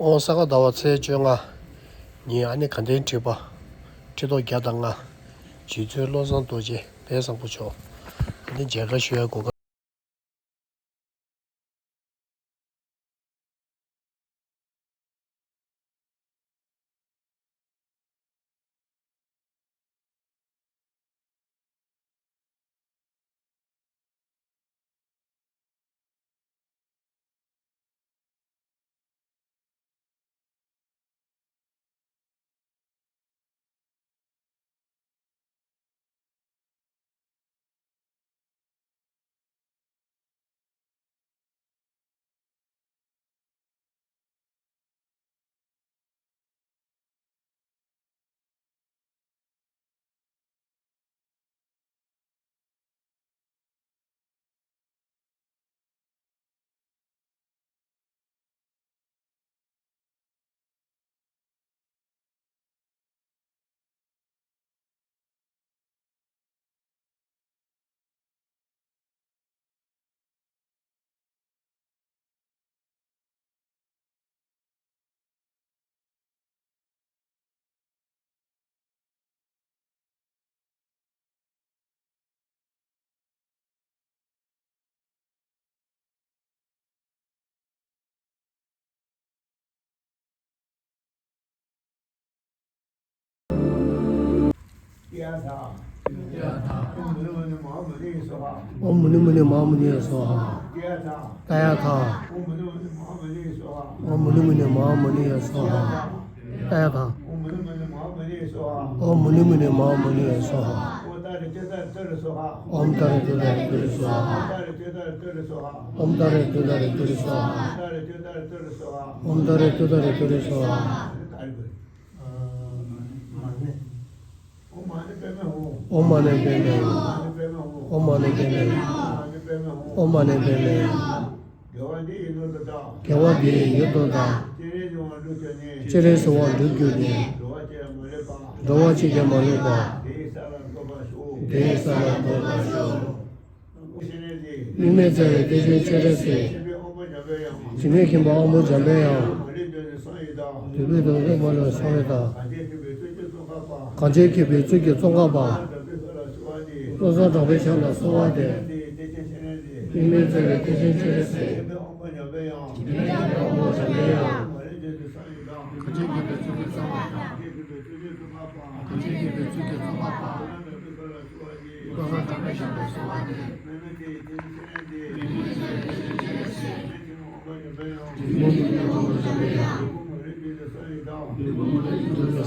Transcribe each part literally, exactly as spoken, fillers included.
ཨོ་ས་ག་ཟླ་བ་ཚེས་བཅོ་ལྔ་ཉིན་ཨ་ནི་དགའ་ལྡན་ཁྲི་པ་ཁྲི་ཐོག་བརྒྱ་དང་ལྔ། རྗེ་བཙུན་བློ་བཟང་རྡོ་རྗེ་དཔལ་བཟང་པོ་མཆོག་ཨ་ནི་མཇལ་ཁ་ཞུ་ཡ་གོ་སྐབས། ཨོཾ་མུ་ནི་མུ་ནི་མ་ཧཱ་མུ་ནི་ཡེ་སྭཱ་ཧཱ། ཏདྱ་ཐཱ། ཨོཾ་མུ་ནི་མུ་ནི་མ་ཧཱ་མུ་ནི་ཡེ་སྭཱ་ཧཱ། ཏདྱ་ཐཱ། ཨོཾ་མུ་ནི་མུ་ནི་མ་ཧཱ་མུ་ནི་ཡེ་སྭཱ་ཧཱ། ཨོཾ་ཏཱ་རེ་ཏུཏྟཱ་རེ་ཏུ་རེ་སྭཱ་ཧཱ། ཨོཾ་ཏཱ་རེ་ཏུཏྟཱ་རེ་ཏུ་རེ་སྭཱ་ཧཱ། ཨོཾ་ཏཱ་རེ་ཏུཏྟཱ་རེ་ཏུ་རེ་སྭཱ་ཧཱ། ཨོཾ་མ་ཎི་པདྨེ་ཧཱུྃ། ཨོཾ་མ་ཎི་པདྨེ་ཧཱུྃ། ཨོཾ་མ་ཎི་པདྨེ་ཧཱུྃ། ཨོཾ་མ་ཎི་པདྨེ་ཧཱུྃ། དགེ་བ་འདི་ཡི་སྣོད་དུ་གདགས། དགེ་བ་འདི་ཡི་སྣོད་དུ་གདགས། སྤྱན་རས་གཟིགས་དབང་འགྲུབ་གྱུར་ནས། སྤྱན་རས་གཟིགས་དབང་འགྲུབ་གྱུར་ནས། འགྲོ་བ་གཅིག་ཀྱང་མ་ལུས་པ། འགྲོ་བ་གཅིག་ཀྱང་མ་ལུས་པ། དེ་ཡི་ས་ལ་འགོད་པར་ཤོག། དེ་ཡི་ས་ལ་འགོད་པར་ཤོག། དམིགས་མེད་རྩ་བའི་བདེ་ཆེན་སྤྱན་རས་གཟིགས། འཇིགས་མེད་མཁྱེན་པ་དབང་པོ་འཇམ་པའི་དབྱངས། བདུད་པའི་དོན་རྫོགས་པ་ལ་གསོལ་བ་དང་། གང་བྱས་མཁྱེན་པའི་ཚུལ་གྱིས་ཙོང་ཁ་པ། བློ་བཟང་གྲགས་པའི་ཞབས་ལ་གསོལ་བ་འདེབས། དམིགས་མེད་རྩ་བའི་བདེ་ཆེན་སྤྱན་རས་གཟིགས། འཇིགས་མེད་མཁྱེན་པ་དབང་པོ་འཇམ་པའི་དབྱངས། གང་བྱས་མཁྱེན་པའི་ཚུལ་གྱིས་ཙོང་ཁ་པ། བློ་བཟང་གྲགས་པའི་ཞབས་ལ་གསོལ་བ་འདེབས། དམིགས་མེད་རྩ་བའི་བདེ་ཆེན་སྤྱན་རས་གཟིགས། འཇིགས་མེད་མཁྱེན་པ་དབང་པོ་འཇམ་པའི་དབྱངས། གང་བྱས་མཁྱེན་པའི་ཚུལ་གྱིས་ཙོང་ཁ་པ། བློ་བཟང་གྲགས་པའི་ཞབས་ལ་གསོལ་བ་འདེབས།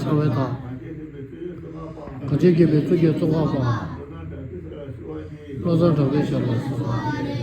གསོལ་བ་དང་། གང་བྱས་མཁྱེན་པའི་ཚུལ་གྱིས་ཙོང་ཁ་པ། བློ་བཟང་གྲགས་པའི་ཞབས་ལ་གསོལ་བ་འདེབས།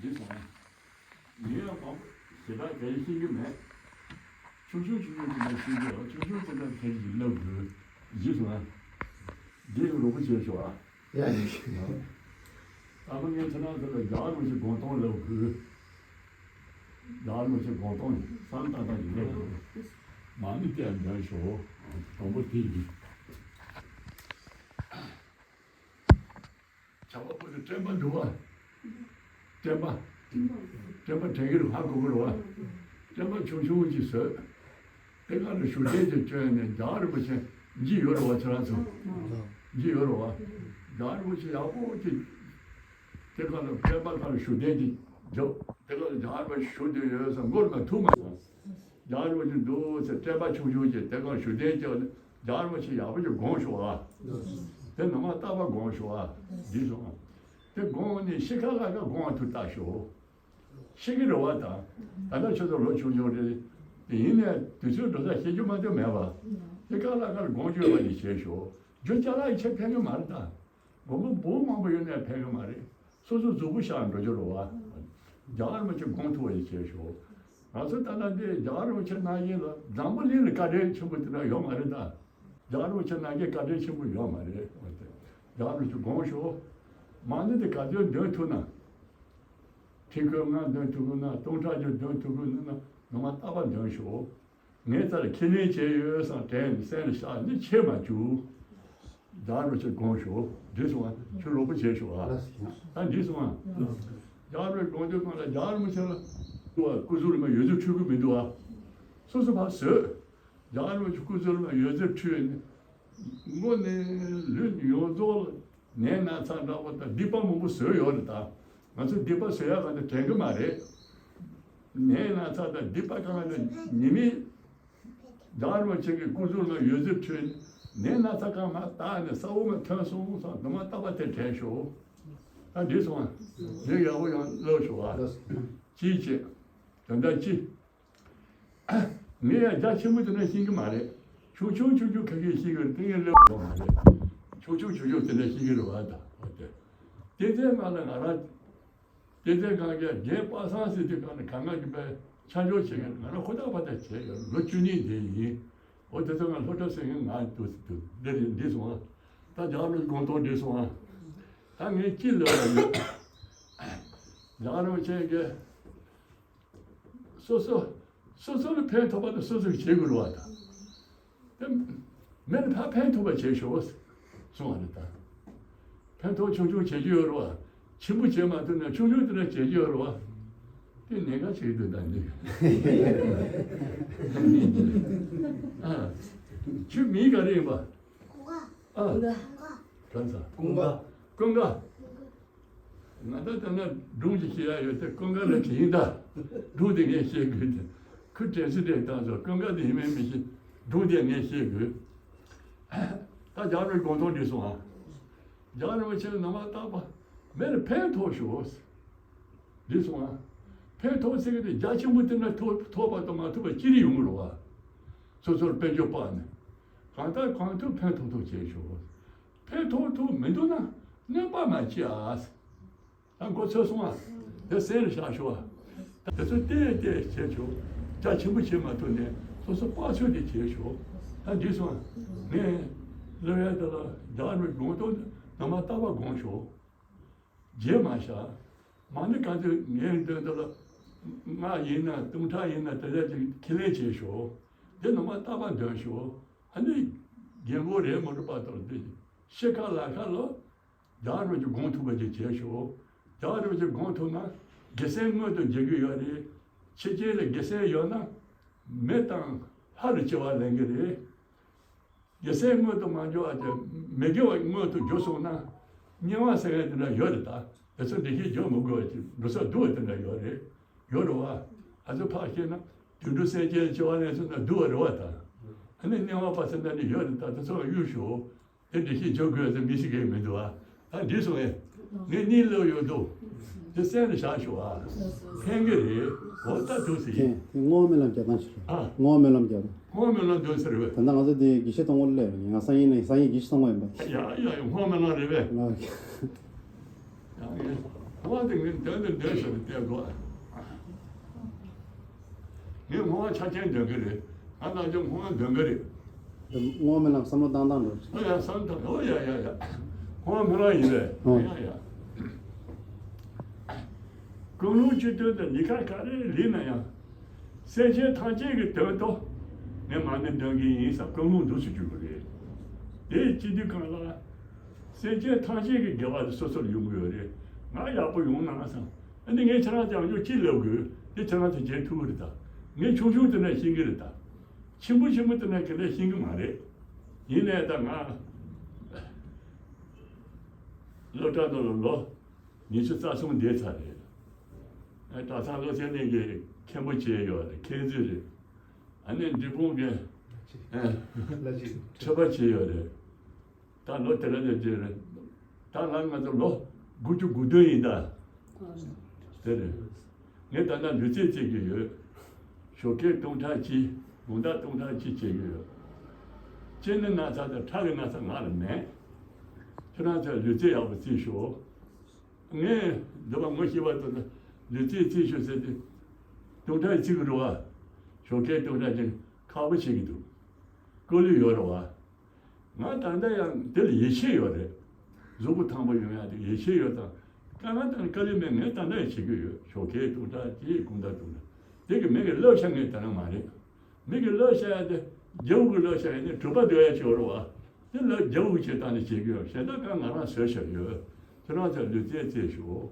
འདི་སོང་། ངས་ཡང་བམ་ཞེ་དྲག་གལ་ཤེས་ཀྱི་མེད། ཆུང་ཆུང་ཆུང་ཆུང་ཅིག་ལ་ཤེས་ཀྱི་ཡོད། ཆུང་ཆུང་ཅིག་ལ་ཁྱེད་ཀྱིས་བསླབ་དགོས། འདི་སོང་། འདི་རིན་པོ་ཆེ་ཤོག་ཨ། ཡ་ཡ། ད་ལོ་ངས་ཁྱེད་རང་ཚོ་ལ་རྒྱ་གར་མི་ཆོས་དགོངས་དོན་ལབ་དགོས། རྒྱ་གར་མི་ཆོས་དགོངས་དོན་བསམ་བཏང་བཏང་ཞིག་ལབ་དགོས། མ་ཎི་བསྟན་འདོན་ཤོག། དང་པོ་དེ་ཡིན། ཁྱབ་པ་པོ་དེ་དྲན་པ་འདུག་བ། དྲན་པ། དྲན་པ་དྲན་གྱི་རེད། ཧ་གོ་གི་རེད་བ། དྲན་པ་ཆུང་ཆུང་ཅིག་བཟོས། དེ་ག་ལ་བཞུགས་གདན་ཅིག་བསྐྱོན་ནས་རྒྱལ་བ་རིན་པོ་ཆེ་མཇལ་ཡོད་རེད་བ། ཁྱེད་རང་ཚོ་མཇལ་ཡོད་རེད་བ། རྒྱལ་བ་རིན་པོ་ཆེ་ཡག་པོ་ཅིག་དེ་ག་ལ་དྲན་པ་ག་ལ་བཞུགས་གདན་ཅིག་འཇོག་དེ་ག་ལ་རྒྱལ་བ་རིན་པོ་ཆེ་བཞུགས་བསྡད་ཡོད་ས་མགོ་ལ་ཐུག་མ་སོང་། རྒྱལ་བ་རིན་པོ་ཆེ་འདུག་ཟེར་དྲན་པ་ཆུང་ཆུང་ཅིག་དེ་ག་ལ་བཞུགས་གདན་ཅིག་རྒྱལ་བ་རིན་པོ་ཆེ་ཡག་པོ་ཅིག་དགོངས་ཤོག་ཨ། དེ་ནང་མ་རྟག་པར་དགོངས་ཤོག་ཨ། འདི་སོང་། དེ་དགོངས་ནས་ཤི་ཁ་ལ་ཁ་དགོངས་པ་དུ་བཏགས་ཤོག་ཤི་གི་རེད་བ་དང་། ད་ལྟ་ཁྱོད་ཚོ་ལོ་ཆུང་ཆུང་རེད། དེ་ཡིན་ནའི་དུས་ཚོད་འགྲོ་ས་ཤེས་རྒྱུ་མ་གཏོགས་མེད་པ། ཤི་ཁ་ལ་ཁ་དགོངས་བཅོལ་བ་ནི་བྱས་ཤོག་རྒྱུ་ཅ་ལག་ཡི་ཆེད་ཕན་གི་མ་རེད་ད། མགོན་པོ་འབུམ་མང་པོ་ཡོད་ནའི་ཕན་གི་མ་རེད། སོ་སོ་གཟུགས་པོ་གཤགས་འགྲོ་རྒྱུ་རེད་བ། རྒྱལ་བ་རིན་པོ་ཆེ་དགོངས་ཐུབ་པ་ཡི་བྱས་ཤོག་ང་ཚོ་ད་ལྟ་འདི་རྒྱལ་བ་རིན་པོ་ཆེ་ནང་བཞིན་ལ་འཛམ་བུ་གླིང་ལ་བཀའ་དྲིན་ཆེན་པོ་དེ་འདྲ་ཡོད་མ་རེད་ད། རྒྱལ་བ་རིན་པོ་ཆེ་ནང་བཞིན་བཀའ་དྲིན་ཆེན་པོ་ཡོད་མ་རེད། རྒྱལ་བ་རིན་པོ་ཆེ་དགོངས་ཤོག་མ་ཎི་འདི་ག་ཚོད་འདོན་ཐུབ་ན། ཁྲི་བཀོད་ལྔ་འདོན་ཐུབ་ན། སྟོང་ཕྲག་བཅུ་འདོན་ཐུབ་ན། ནང་མ་རྟག་པར་འདོན་ཤོག་ངས་རྩ་ལ་ཁས་ལེན་བྱས་ཡོད་བསམ་དྲན་ནས་སེམས་ལ་བཞག་ནས་ཆད་མ་བཅུག་རྒྱལ་བ་རིན་པོ་ཆེ་དགོངས་ཤོག་འགྲིག་སོང་ཨ། ཁྱོད་རོགས་པ་བྱས་ཤོག་ཨ། ད་འགྲིག་སོང་ཨ། རྒྱལ་བ་རིན་པོ་ཆེ་དགོངས་དུས་གང་ལ་རྒྱལ་བ་རིན་པོ་ཆེ་ལ་སྐུ་གཟུགས་ལ་མ་འོད་ཟེར་འཕྲོ་གི་མི་འདུག་ཨ། སོ་སོ་ཕར་བཟོས། རྒྱལ་བ་རིན་པོ་ཆེ་སྐུ་གཟུགས་ལ་མ་འོད་ཟེར་འཕྲོས་ནས་དངོས་གནས་ལུས་ཡོངས་རྫོགས་ལ་ནད་ན་ཚ་འདྲ་པོ་དང་སྡིག་པ་མང་པོ་བཟོས་ཡོད་རེད་ད། ང་ཚོ་སྡིག་པ་བཟོ་ཡག་ག་ཚོད་དྲན་གི་མ་རེད། ནད་ན་ཚ་དང་སྡིག་པ་གང་ལ་ཉི་མའི་རྒྱལ་བ་རིན་པོ་ཆེ་གི་སྐུ་གཟུགས་ལ་འོད་ཟེར་འཕྲོས་ནས་ནད་ན་ཚ་གང་མ་དག་ནས་ས་འོག་མ་ཐོན་སོང་ཙང་དུ་མ་རྟག་པ་དེ་དྲན་ཤོག་ད་འགྲིག་སོང་ཨ། ངས་ཡག་པོ་ཡང་ལབ་ཤོག་ཨ། ཅིའི་ཕྱིར། དོན་དག་ཅི། ངས་ཡང་རྒྱ་ཆེན་པོ་དེ་འདྲ་ཤེས་ཀྱི་མ་རེད། ཆུང་ཆུང་ཆུང་ཆུང་ཁ་ཤས་ཤེས་ཀྱི་རེད། དེ་ངས་ལབ་ཡོད་མ་རེད། ཆུང་ཆུང་ཆུང་ཆུང་དེ་འདྲ་ཤེས་ཀྱི་རེད་བ་ད། འོ་དེ། དེ་ཚེ་ང་ལ་ང་རང་། དེ་ཚེ་ང་གི་རྒན་པ་སངས་ཟེར་དུས་གང་ནས་གང་ག་གི་པའི་ཆ་འཇོག་བྱེད་མཁན་ང་རང་ཧུར་ཐག་པ་ཐག་བྱས་ཡོད། ལོ་བཅུ་གཉིས་དེ་ཡིན། འོ་དེ་ཚོ་ང་སློབ་གྲྭ་ཟེར་མཁན་ང་འདུག་འདུག་འདི་རེད་འདི་སོང་ཨ། ད་རྒྱ་ལོ་དགོངས་དོན་འདི་སོང་ཨ། ད་ངས་ཅི་ལབ་ཡོད། རྒྱ་རིན་པོ་ཆེ་གིས། སོ་སོ། སོ་སོ་ལ་ཕན་ཐོགས་པ་དེ་སོ་སོས་བྱེད་དགོས་རེད་བ་དང་། དེ་མི་ལ་ཕར་ཕན་ཐོགས་པ་བྱེད་ཤོག་གསུངས་པ་རེད་ད། ཕན་ཐོགས་ཆུང་ཆུང་བྱེད་རྒྱུ་ཡོད་རེད་བ། ཆེན་པོ་བྱེད་མ་ཐུབ་ན་ཆུང་ཆུང་དེ་འདྲ་བྱེད་རྒྱུ་ཡོད་རེད་བ། དེ་ནས་ཀ་བྱེད་འདུག་ད་འདི། ཨ། ཁྱོད་མིང་ག་རེ་ཡིན་པ། ཨ། གང་ཟེར། ཀུན་དགའ། ཀུན་དགའ། ང་ད་ལྟ་ན་སྒྲུང་ཅིག་བཤད་ཡ་ཡོད་དེ་ཀུན་དགའ་ལ་དྲིས་ཡིན་ད། སྒྲུང་དེ་ངས་བཤད་དགོས་ཏེ། ཁོས་དྲན་གསོ་དྲན་བཏང་སོང་། ཀུན་དགའ་དེ་ཡིན་མིན་མི་ཤེས། སྒྲུང་དེ་ངས་བཤད་དགོས། ད་རྒྱ་རོགས་དགོངས་དོན་འགྲིག་སོང་ཨ། རྒྱ་རོགས་ཁྱེད་ནང་མ་བཏགས་པ་མེ་ལ་ཕན་ཐོགས་ཤོག་འགྲིག་སོང་ཨ། ཕན་ཐོགས་ཟེར་གི་དེ་རྒྱ་ཆེན་པོ་དེ་འདྲ་ཐོགས་ཐོགས་པ་དང་མ་ཐོགས་པ་ཅི་རིགས་ཡོང་གི་རེད་བ། སོ་སོར་དཔལ་འབྱོར་སྤར་ནས། གང་ལྟར་གང་ཐུབ་ཕན་ཐོགས་ཐོགས་བྱེད་ཤོག་ཕན་ཐོགས་ཐུབ་མི་འདུག་ན་གནོད་པ་མ་བྱེད་ཨ། ད་མགོ་ཚོས་སོང་ཨ། དེ་སེམས་ལ་བཞག་ཤོག་ཨ། དེ་ཚོ་བལྟས་བལྟས་བྱེད་ཆོག་རྒྱ་ཆེན་པོ་བྱེད་མ་ཐུབ་ནས་སོ་སོ་དཔག་ཚོད་དེ་བྱེད་ཤོག་ད་འགྲིག་སོང་ཨ། ངས་ལབ་ཡ་དེ་ལ་རྒྱ་རུ་དགོངས་དོན་ནང་མ་བཏགས་པ་དགོངས་ཤོག་རྗེས་མ་བཞག་མ་ཎི་ག་ཚོད་ངས་འདོན་དེ་ལ་སྔགས་ཡིན་ན་སྟོང་ཕྲག་ཡིན་ན་དེ་འདྲ་ཅིག་ཁས་ལེན་བྱེད་ཤོག་དེ་ནང་མ་བཏགས་པ་འདོན་ཤོག་ཨ་ནི་རྒན་པོ་རེད་མ་གཏོགས་པ་དང་དེ་ཤི་ཁ་ལ་ཁ་ལོ། རྒྱ་རོགས་ཀྱི་དགོངས་ཐུབ་པ་ཅིག་བྱས་ཤོག་རྒྱ་རོགས་ཀྱི་དགོངས་ཐུབ་ན་དགེ་སེམས་མངོན་དུ་འགྱུར་གྱི་ཡོད་རེད། ཕྱི་རྒྱལ་ལ་དགེ་སེམས་ཡོད་ན་མི་དང་ལྷ་ལ་སྐྱེ་བ་ལེན་གྱི་རེད། དགེ་སེམས་མངོན་དུ་མ་འགྱུར་བ་དེ་མི་དགེ་བ་མངོན་དུ་འགྱུར་སོང་ན་དམྱལ་བ་ཟེར་མཁན་དེ་འདྲ་ཡོད་རེད་ད། དེ་ཚོ་འགྲེལ་བཤད་བརྗོད་མི་དགོས་པ་ཅིག་འགྲོ་ས་སྡུག་པ་དེ་འདྲ་ཡོད་རེད། ཡོད་རེད་བ། ཨ་ཚོ་ཕར་བཤད་ན་དུད་འགྲོ་སེམས་ཅན་སྐྱེ་བ་ལེན་སོང་ན་སྡུག་པ་རེད་བ་ད། ཨ་ནི་དམྱལ་བ་པ་ཚོ་འདྲ་ནི་ཡོད་རེད་ད། དེ་ཚོ་ལ་གཡུག་ཞོག་དེ་འདྲ་ཞིག་འཇོག་དགོས་ཟེར་མི་ཞིག་གིས་མི་འདུག་ཨ། ད་འདི་སོང་ངས། ངས་གཉིས་ལབ་ཡོད་དོ། དེ་སེམས་ལ་བཞག་ཤོག་ཨ། ཕན་གི་རེད། འོ་ད་ཐུགས་སྲིད། ཕན། དེ་བསྔོ་སྨོན་ལམ་རྒྱག་སྟངས་ཤིག་རེད། ཨ། བསྔོ་སྨོན་ལམ་རྒྱག་སྟངས། བསྔོ་སྨོན་ལམ་འདོན་ཟེར་བས། ད་ལྟ་ང་ཚོ་འདི་དགེ་བཤེས་ཚོང་པ་སླེབས་རེད། ང་སང་ཉིན་ནས་སང་ཉིན་དགེ་བཤེས་ཚོང་པ་ཡིན་པ། ཡ་ཡ་ཡ། བསྔོ་སྨོན་ལམ་རེད་པས། ལགས། ཡ་ཡ། བསྔོ་བ་དེ་ངས་འདོན་དང་འདོན་ཟེར་ཏེ་བསྔོ་བ། ངས་བསྔོ་བ་ཆ་རྐྱེན་འདོན་གི་རེད། ང་ནམ་རྒྱུན་བསྔོ་བ་འདོན་གི་རེད། བསྔོ་སྨོན་ལམ་བསམ་བློ་བཏང་སྟངས་འགྲོ། ཨ་ཡ་བསམ་བཏང་། ཨོ་ཡ་ཡ་ཡ། བསྔོ་བ་སྨོན་ལམ་ཡིན་པས། ཨོ། ཡ་ཡ། ཀུན་སློང་བཅུ་བདུན་དང་ཉི་ཤུ་ག་རེ་ལེན་ན་ཡང་། སེམས་ཅན་ཐམས་ཅད་ཀྱི་དོན་དུ་ངས་མ་ཎི་འདོན་གི་ཡིན་བསམ་ཀུན་སློང་འདུག་སེ་བཅུག་གི་རེད། དེ་བྱེད་དུས་གང་ལ། སེམས་ཅན་ཐམས་ཅད་ཀྱི་དགེ་བ་དེ་སོ་སོར་ཡོང་གི་ཡོད་རེད། ང་ཡག་པོ་ཡོང་ན་བསམ། ཨ་ནི་ངས་ཁྱེད་རང་ཅང་ཅོ་ཅི་ལབ་དགོས། དེ་ཁྱེད་རང་ཚོ་བྱེད་ཐུབ་ཀྱི་རེད་ད། ངས་ཆུང་ཆུང་དེ་ནས་ཤེས་ཀྱི་རེད་ད། ཆེན་པོ་ཆེན་པོ་དེ་ནས་ག་ལས་ཤེས་ཀྱི་མ་རེད། ཡིན་ནའི་ད་ང་སློབ་གྲྭ་དུ་ལོ་ཉི་ཤུ་རྩ་གསུམ་བསྡད་ཚར་རེད། ཨ་གྲྭ་ཚང་སློབ་ཆེན་གནས་ཀྱི་མཁན་པོ་བྱས་ཡོད་རེད། མཁན་ཟུར་རེད། ཨ་ནི་འབྲས་སྤུངས་ཀྱི་ལ་ཅིག་ཁྲི་པ་བྱས་ཡོད་རེད། ད་ལོ་དེ་ལ་ལས་བྱས་རེད། ད་ང་ང་ཚོ་ལོ་དགུ་བཅུ་གོ་བདུན་ཡིན་ད། དེ་རེད། ངས་ད་ལྟ་ལུས་རྩལ་རྩེད་ཀྱི་ཡོད། ཞོགས་ཀས་སྟོང་ཕྲག་གཅིག་དགོང་དག་སྟོང་ཕྲག་གཅིག་བྱེད་ཀྱི་ཡོད། སྤྱིར་ནི་ན་ཚ་དང་ཁྲག་གི་ན་ཚ་ང་ལ་མེད། ཁྱེད་རང་ཚོས་ལུས་རྩལ་ཡག་པོ་རྩེས་ཤོག་ངས་འདི་པ་ངོ་ཤེས་པ་དང་ལུས་རྩལ་རྩེས་ཤོག་ཟེར་ཏེ། སྟོང་ཕྲག་གཅིག་གི་རེད་བ། ཞོགས་ཀས་སྟོང་ཕྲག་གཅིག་ཁག་པོ་བྱེད་ཀྱི་འདུག་ཀོ་ལི་ཡོད་རེད་བ། ང་ད་ལྟ་ཡང་དེ་ལ་ཡིད་ཆེས་ཡོད་རེད། གཟུགས་པོ་ཐང་པོ་ཡོང་ཡ་དེ་ཡིད་ཆེས་ཡོད་ཙང་། དཀའ་ངལ་དང་དཀའ་ལས་མེད། ངས་ད་ལྟ་ཡང་བྱེད་ཀྱི་ཡོད། ཞོགས་ཀས་སྟོང་ཕྲག་གཅིག་དགོང་དག་སྟོང་ཕྲག་དེ་གི་མི་གི་བསླབ་བྱ་ངས་དེ་རང་མ་རེད། མི་གི་བསླབ་བྱ་ཡ་དེ་རྒྱལ་པོ་གི་བསླབ་བྱ་ཡ་ནི་གྲུབ་པ་འདོད་ཡ་ཅིག་ཡོད་རེད་བ། དེ་ལ་རྒྱལ་པོ་གི་ཆེད་བཏང་ནས་བྱེད་ཀྱི་ཡོད། གཞན་དག་ག་ང་རང་བཟོས་བཞག་ཡོད། ཁྱེད་རང་ཚོས་ལུས་རྩལ་རྩེས་ཤོག་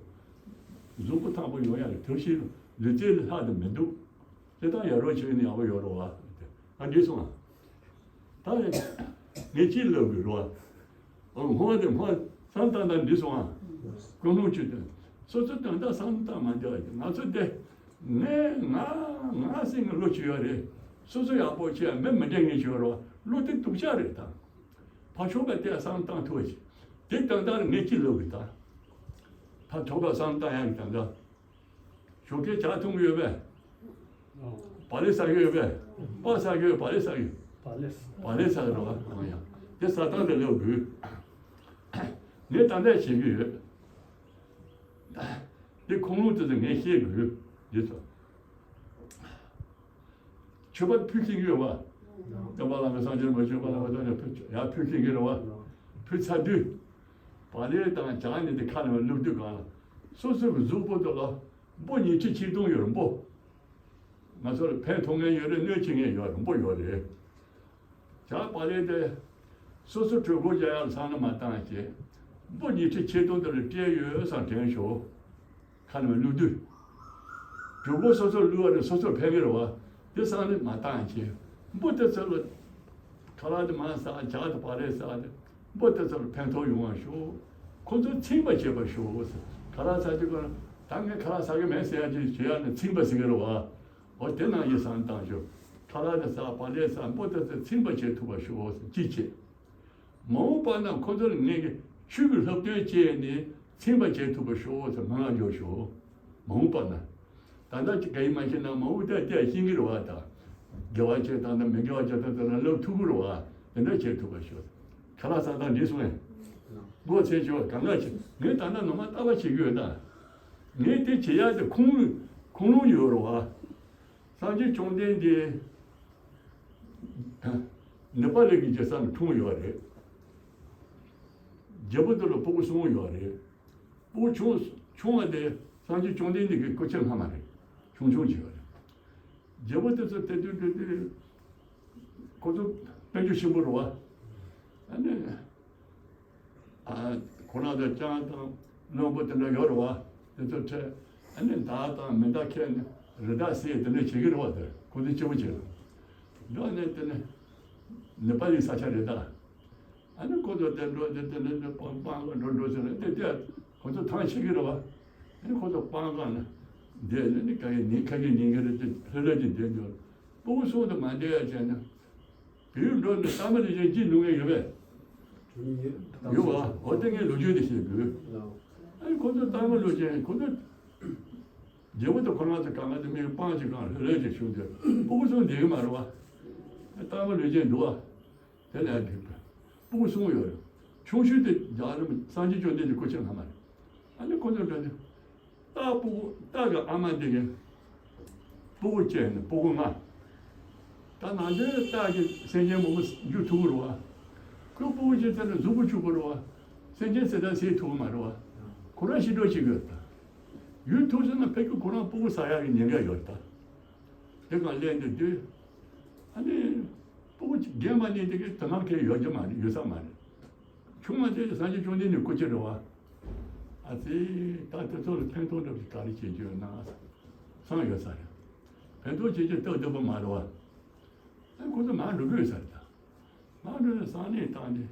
གཟུགས་པོ་ཐང་པོ་ཡོང་ཡ་གི་ཐབས་ཤེས་ལུས་རྩལ་ལས་ལྷག་ཏུ་མི་འདུག་དེ་དང་ཡ་རོགས་བྱེད་ནི་ཡག་པོ་ཡོད་རེད་བ། ཨ་འགྲིག་སོང་ཨ། ད་ངས་ཅི་ལབ་དགོས་རེད་བ། ཨོ་སྔོན་དེ་སྔོན་བསམ་བཏང་ན་འགྲིག་སོང་ཨ། ཀུན་སློང་བཅུ་དེ། སོ་སོ་དོན་དག་བསམ་བཏང་མ་འདྲ་བ་ང་ཚོ་དེ། ངས་ང་ང་སེང་གི་བློ་ཅི་ཡོད་རེད། སོ་སོ་ཡག་པོ་བྱས་མི་མི་འདྲ་ངེས་ཅི་ཡོད་རེད་བ། བློ་དེ་སྡུག་ཅག་རེད་ད། ཕར་ཕྱོགས་པ་དེ་བསམ་བཏང་ཐུབ་པ་ཞིག་དེ་དོན་དག་ངས་ཅི་ལབ་དགོས་ད། ཕར་ཕྱོགས་པ་བསམ་བཏང་ཡག་གི་དོན་དག་ཞོགས་ཀས་ཇ་འཐུང་གི་ཡོད་པས། བག་ལེབ་ཟ་གི་ཡོད་པས། སྤགས་ཟ་གི་ཡོད། བག་ལེབ་ཟ་གི་ཡོད། བག་ལེབ་བག་ལེབ་ཟ་གི་རེད་བ། ཡང་དེ་ཟ་སྟངས་དེ་ལབ་དགོས། ངས་ད་ལྟ་བྱེད་ཀྱི་ཡོད། དེ་ཁུངས་ལུང་དེ་ཚོ་ངས་ཤེས་དགོས། འདི་ཚོ། མཆོད་པ་ཕུལ་གྱི་ཡོད་བ། སྟོན་པ་བླ་མའི་སངས་རྒྱས་མ་མཆོད་པ་བླ་མ་དང་ནས་ཕུལ་ཡ་ཕུལ་གྱི་ཡོད་རེད་བ། ཕུལ་ཚར་དུས། བག་ལེབ་དང་ཇ་ནི་དེ་ཁ་ནས་བླུགས་དུས་གང་ལ། སོ་སོ་གི་གཟུགས་པོ་དེ་ལ་འབུ་ཉིས་ཁྲི་ཆིག་སྟོང་ཡོད་རེད་འབུ། ང་ཚོ་ལ་ཕན་ཐོགས་མཁན་ཡོད་རེད། གནོད་བྱེད་མཁན་ཡོད་རེད། འབུ་ཡོད་རེད། ཇ་བག་ལེབ་དེ། སོ་སོ་གྲོད་ཁོག་རྒྱག་ཡག་ལ་བསམ་བློ་མ་བཏང་བྱས། འབུ་ཉིས་ཁྲི་ཆིག་སྟོང་དེ་ལ་སྤྲད་ཡོད་བསམ་དྲན་ཤོག་ཁ་ནས་བླུགས་དུས། གྲོད་ཁོག་སོ་སོར་བླུགས་པ་ནི་སོ་སོར་ཕན་གྱི་རེད་བ། དེ་བསམ་བློ་མ་བཏང་བྱས། འབུ་དེ་ཚོ་ལ་ཁ་ལག་དེ་མར་ཟ། ཇ་དང་བག་ལེབ་ཟ་སྟེ། འབུ་དེ་ཚོ་ལ་ཕན་ཐོགས་ཡོང་བ་ཤོག་ཁོ་ཚོ་ཚིམ་པ་བྱེད་པ་ཤོག་ཁ་ལག་ཟ་དུས་ཀ་ད་ངས་ཁ་ལག་ཟ་གི་མེད་ཟེར་ཡ་ཅིག་བྱེད་ཡ་ནི་ཚིམ་པ་ཟེར་གི་རེད་བ། འོ་དེ་ནང་བཞིན་བསམ་བཏང་ཤོག་ཁ་ལག་དེ་ཟ། བག་ལེབ་ཟ། འབུ་དེ་ཚོ་ཚིམ་པ་བྱེད་ཐུབ་པ་ཤོག་གཅིག་བྱས། མ་འོངས་པ་ན་ཁོ་ཚོ་ལ་ངས་ཀྱི་ཆོས་ཀྱི་སློབ་སྟོན་བྱས་ནས་ཚིམ་པ་བྱེད་ཐུབ་པ་ཤོག་ཟེར་སྨོན་ལམ་རྒྱོབ་ཤོག་མ་འོངས་པ་ན། ད་ལྟ་ཅིག་ག་ཡིན་མ་ཤེས་ན་མ་འོངས་ད་ལྟ་ཤེས་ཀྱི་རེད་བ། ད་དགེ་བ་བྱེད་སྟངས་དང་མི་དགེ་བ་བྱེད་སྟངས་དེ་ལ་སློབ་ཐུབ་ཀྱི་རེད་བ། དེ་འདྲ་བྱེད་ཐུབ་པ་ཤོག་ཁ་ལག་ཟ་སྟངས་འདི་སོང་ངས། མགོ་ཚོས་ཆེ་བ་གང་ག་བྱེད། ངས་ད་ལྟ་ནོར་མ་ལྟ་བ་བྱེད་ཀྱི་ཡོད་ད། ངས་དེ་བྱེད་ཡག་དེ་ཁུངས་ལུང་ཁུངས་ལུང་ཡོད་རེད་བ། སངས་རྒྱས་བཅོམ་ལྡན་འདས་ནེ་པ་ལི་གི་རྒྱལ་ས་ནས་འཁྲུངས་ཡོད་རེད། རྒྱལ་པོ་དེ་ལ་སྤུ་གུ་གསུམ་ཡོད་རེད། སྤུ་གུ་ཆུང་ཆུང་བ་དེ་སངས་རྒྱས་བཅོམ་ལྡན་འདས་ཀྱི་སྐུ་ཕྱྭ་སྔ་མ་རེད། ཆུང་ཆུང་ཅིག་ཡོད་རེད། རྒྱལ་པོ་དེ་ཚོ་དེ་དུས་དེ་དུས་ཁོ་ཚོ་དཔལ་འབྱོར་ཆེན་པོ་རེད་བ། ཨ་ནི། ཨ། ཁོ་རང་ཚོ་ལྕང་དང་བློན་པོ་དེ་འདྲ་ཡོད་རེད་བ། དེ་ཚོ་ཁྲིད། ཨ་ནི་མདའ་དང་མེ་མདའ་ཁྱེར་ནས་རི་དྭགས་བསད་དེ་འདྲ་བྱེད་ཀྱི་རེད་བ། དེ་ཁོ་ཚོ་སྐྱིད་པོ་བྱེད་རེད། འགྲོ་ནས་དེ་ནས་ནེ་པ་ལི་ས་ཆ་རེད་ད། ཨ་ནི་ཁོ་ཚོ་དེ་འགྲོ་དེ་དེ་ནས་དེ་སྤང་སྤང་ག་འགྲོ་འགྲོ་ཟེར་ནས་དེ་དེ་ཁོ་ཚོ་ཐང་ཆད་ཀྱི་རེད་བ། ཨ་ནི་ཁོ་ཚོ་སྤང་ག་ནས་བསྡད་ནས་ནི་ག་གི་ཉིན་ཁ་གི་ཉིན་གི་རེད་དེ་ལྷོད་ལྷོད་ཀྱི་བསྡད་འགྲོ། སྤུ་གུ་གསུམ་དེ་མ་བསྡད་ཡ་བྱས་ནས། བལ་ཡུལ་འགྲོ་ནས་སྟག་མོ་ལུས་ཅན་སྐྱིད་འདུག་མཁན་ཡོད་པས། ཡོད་པ། འོ་དེ་ངས་ལོ་རྒྱུས་དེ་བཤད་དགོས། ཨ་ནི་ཁོ་ཚོ་སྟག་མོ་ལུས་ཅན་ཁོ་ཚོ། རྒྱལ་པོ་དང་ཁོ་རང་ཚོ་གང་ག་དེ་མིའི་སྤང་ཅིག་གང་ལྷོད་ལྷོད་ཅིག་བྱུང་དུས་སྤུ་གུ་གསུམ་བསྡད་ཀྱི་མ་རེད་བ། སྟག་མོ་ལུས་ཅན་འདུག་བ། དེ་ལས་སྒྲིག་པ། སྤུ་གུ་གསུམ་ཡོད་རེད། ཆུང་ཤོས་དེ་རྒྱལ་བ་རིན་པོ་སངས་རྒྱས་བཅོམ་ལྡན་འདས་སྐུ་ཕྱྭ་སྔ་མ་རེད། ཨ་ནི་ཁོ་ཚོ་འགྲོ་ནས། སྟག་སྤུ་གུ་སྟག་གི་ཨ་མ་དེ་གིས་སྤུ་གུ་སྐྱེས་ནས་སྤུ་གུ་ལྔ། ད་ནང་དོན་སྟག་གིས་སེམས་ཅན་མང་པོ་འཇུ་ཐུབ་ཀྱི་རེད་བ། ཁོས་སྤུ་གུ་སྐྱེས་ཚར་ནས་གཟུགས་པོ་ཕྱུག་པོ་རེད་བ། སེམས་ཅན་ཟེར་ད་ཟེར་ཐུབ་ཀྱི་མ་རེད་བ། ཁོ་རང་ཤི་འགྲོ་བྱེད་ཀྱི་ཡོད་ད། ཡུན་ཐུང་སོང་ན་ཕ་གི་ཁོ་རང་སྤུ་གུ་ཟ་ཡག་གི་ཉེན་ཁ་ཡོད་ད། དེ་གང་ལས་འདི་དུས། ཨ་ནི། སྤུ་གུ་རྒན་མ་ནི་དེ་གི་དོ་སྣང་གལ་ཡོད་ཀྱི་མ་རེད། ཡོད་ས་མ་རེད། ཆུང་མ་དེ་སངས་རྒྱས་བཅོམ་ལྡན་འདས་སྐུ་ཕྱྭ་རེད་བ། ཨ་ཙི། ད་དེ་ཚོ་ལ་ཕན་ཐོགས་འདྲ་པོ་ཞིག་ག་རེ་བྱེད་རྒྱུ་ཡོད་ན་བསམ་ཡོད་ས་རེད། ཕན་ཐོགས་བྱེད་རྒྱུ་སྟབས་བདེ་པོ་མ་རེད་བ། ཨ་ཁོ་ཚོ་མར་འགྲོ་གི་ཡོད་ས་རེད་ད། མར་འགྲོ་ནས་བསམ་གནས་བཏང་ནས།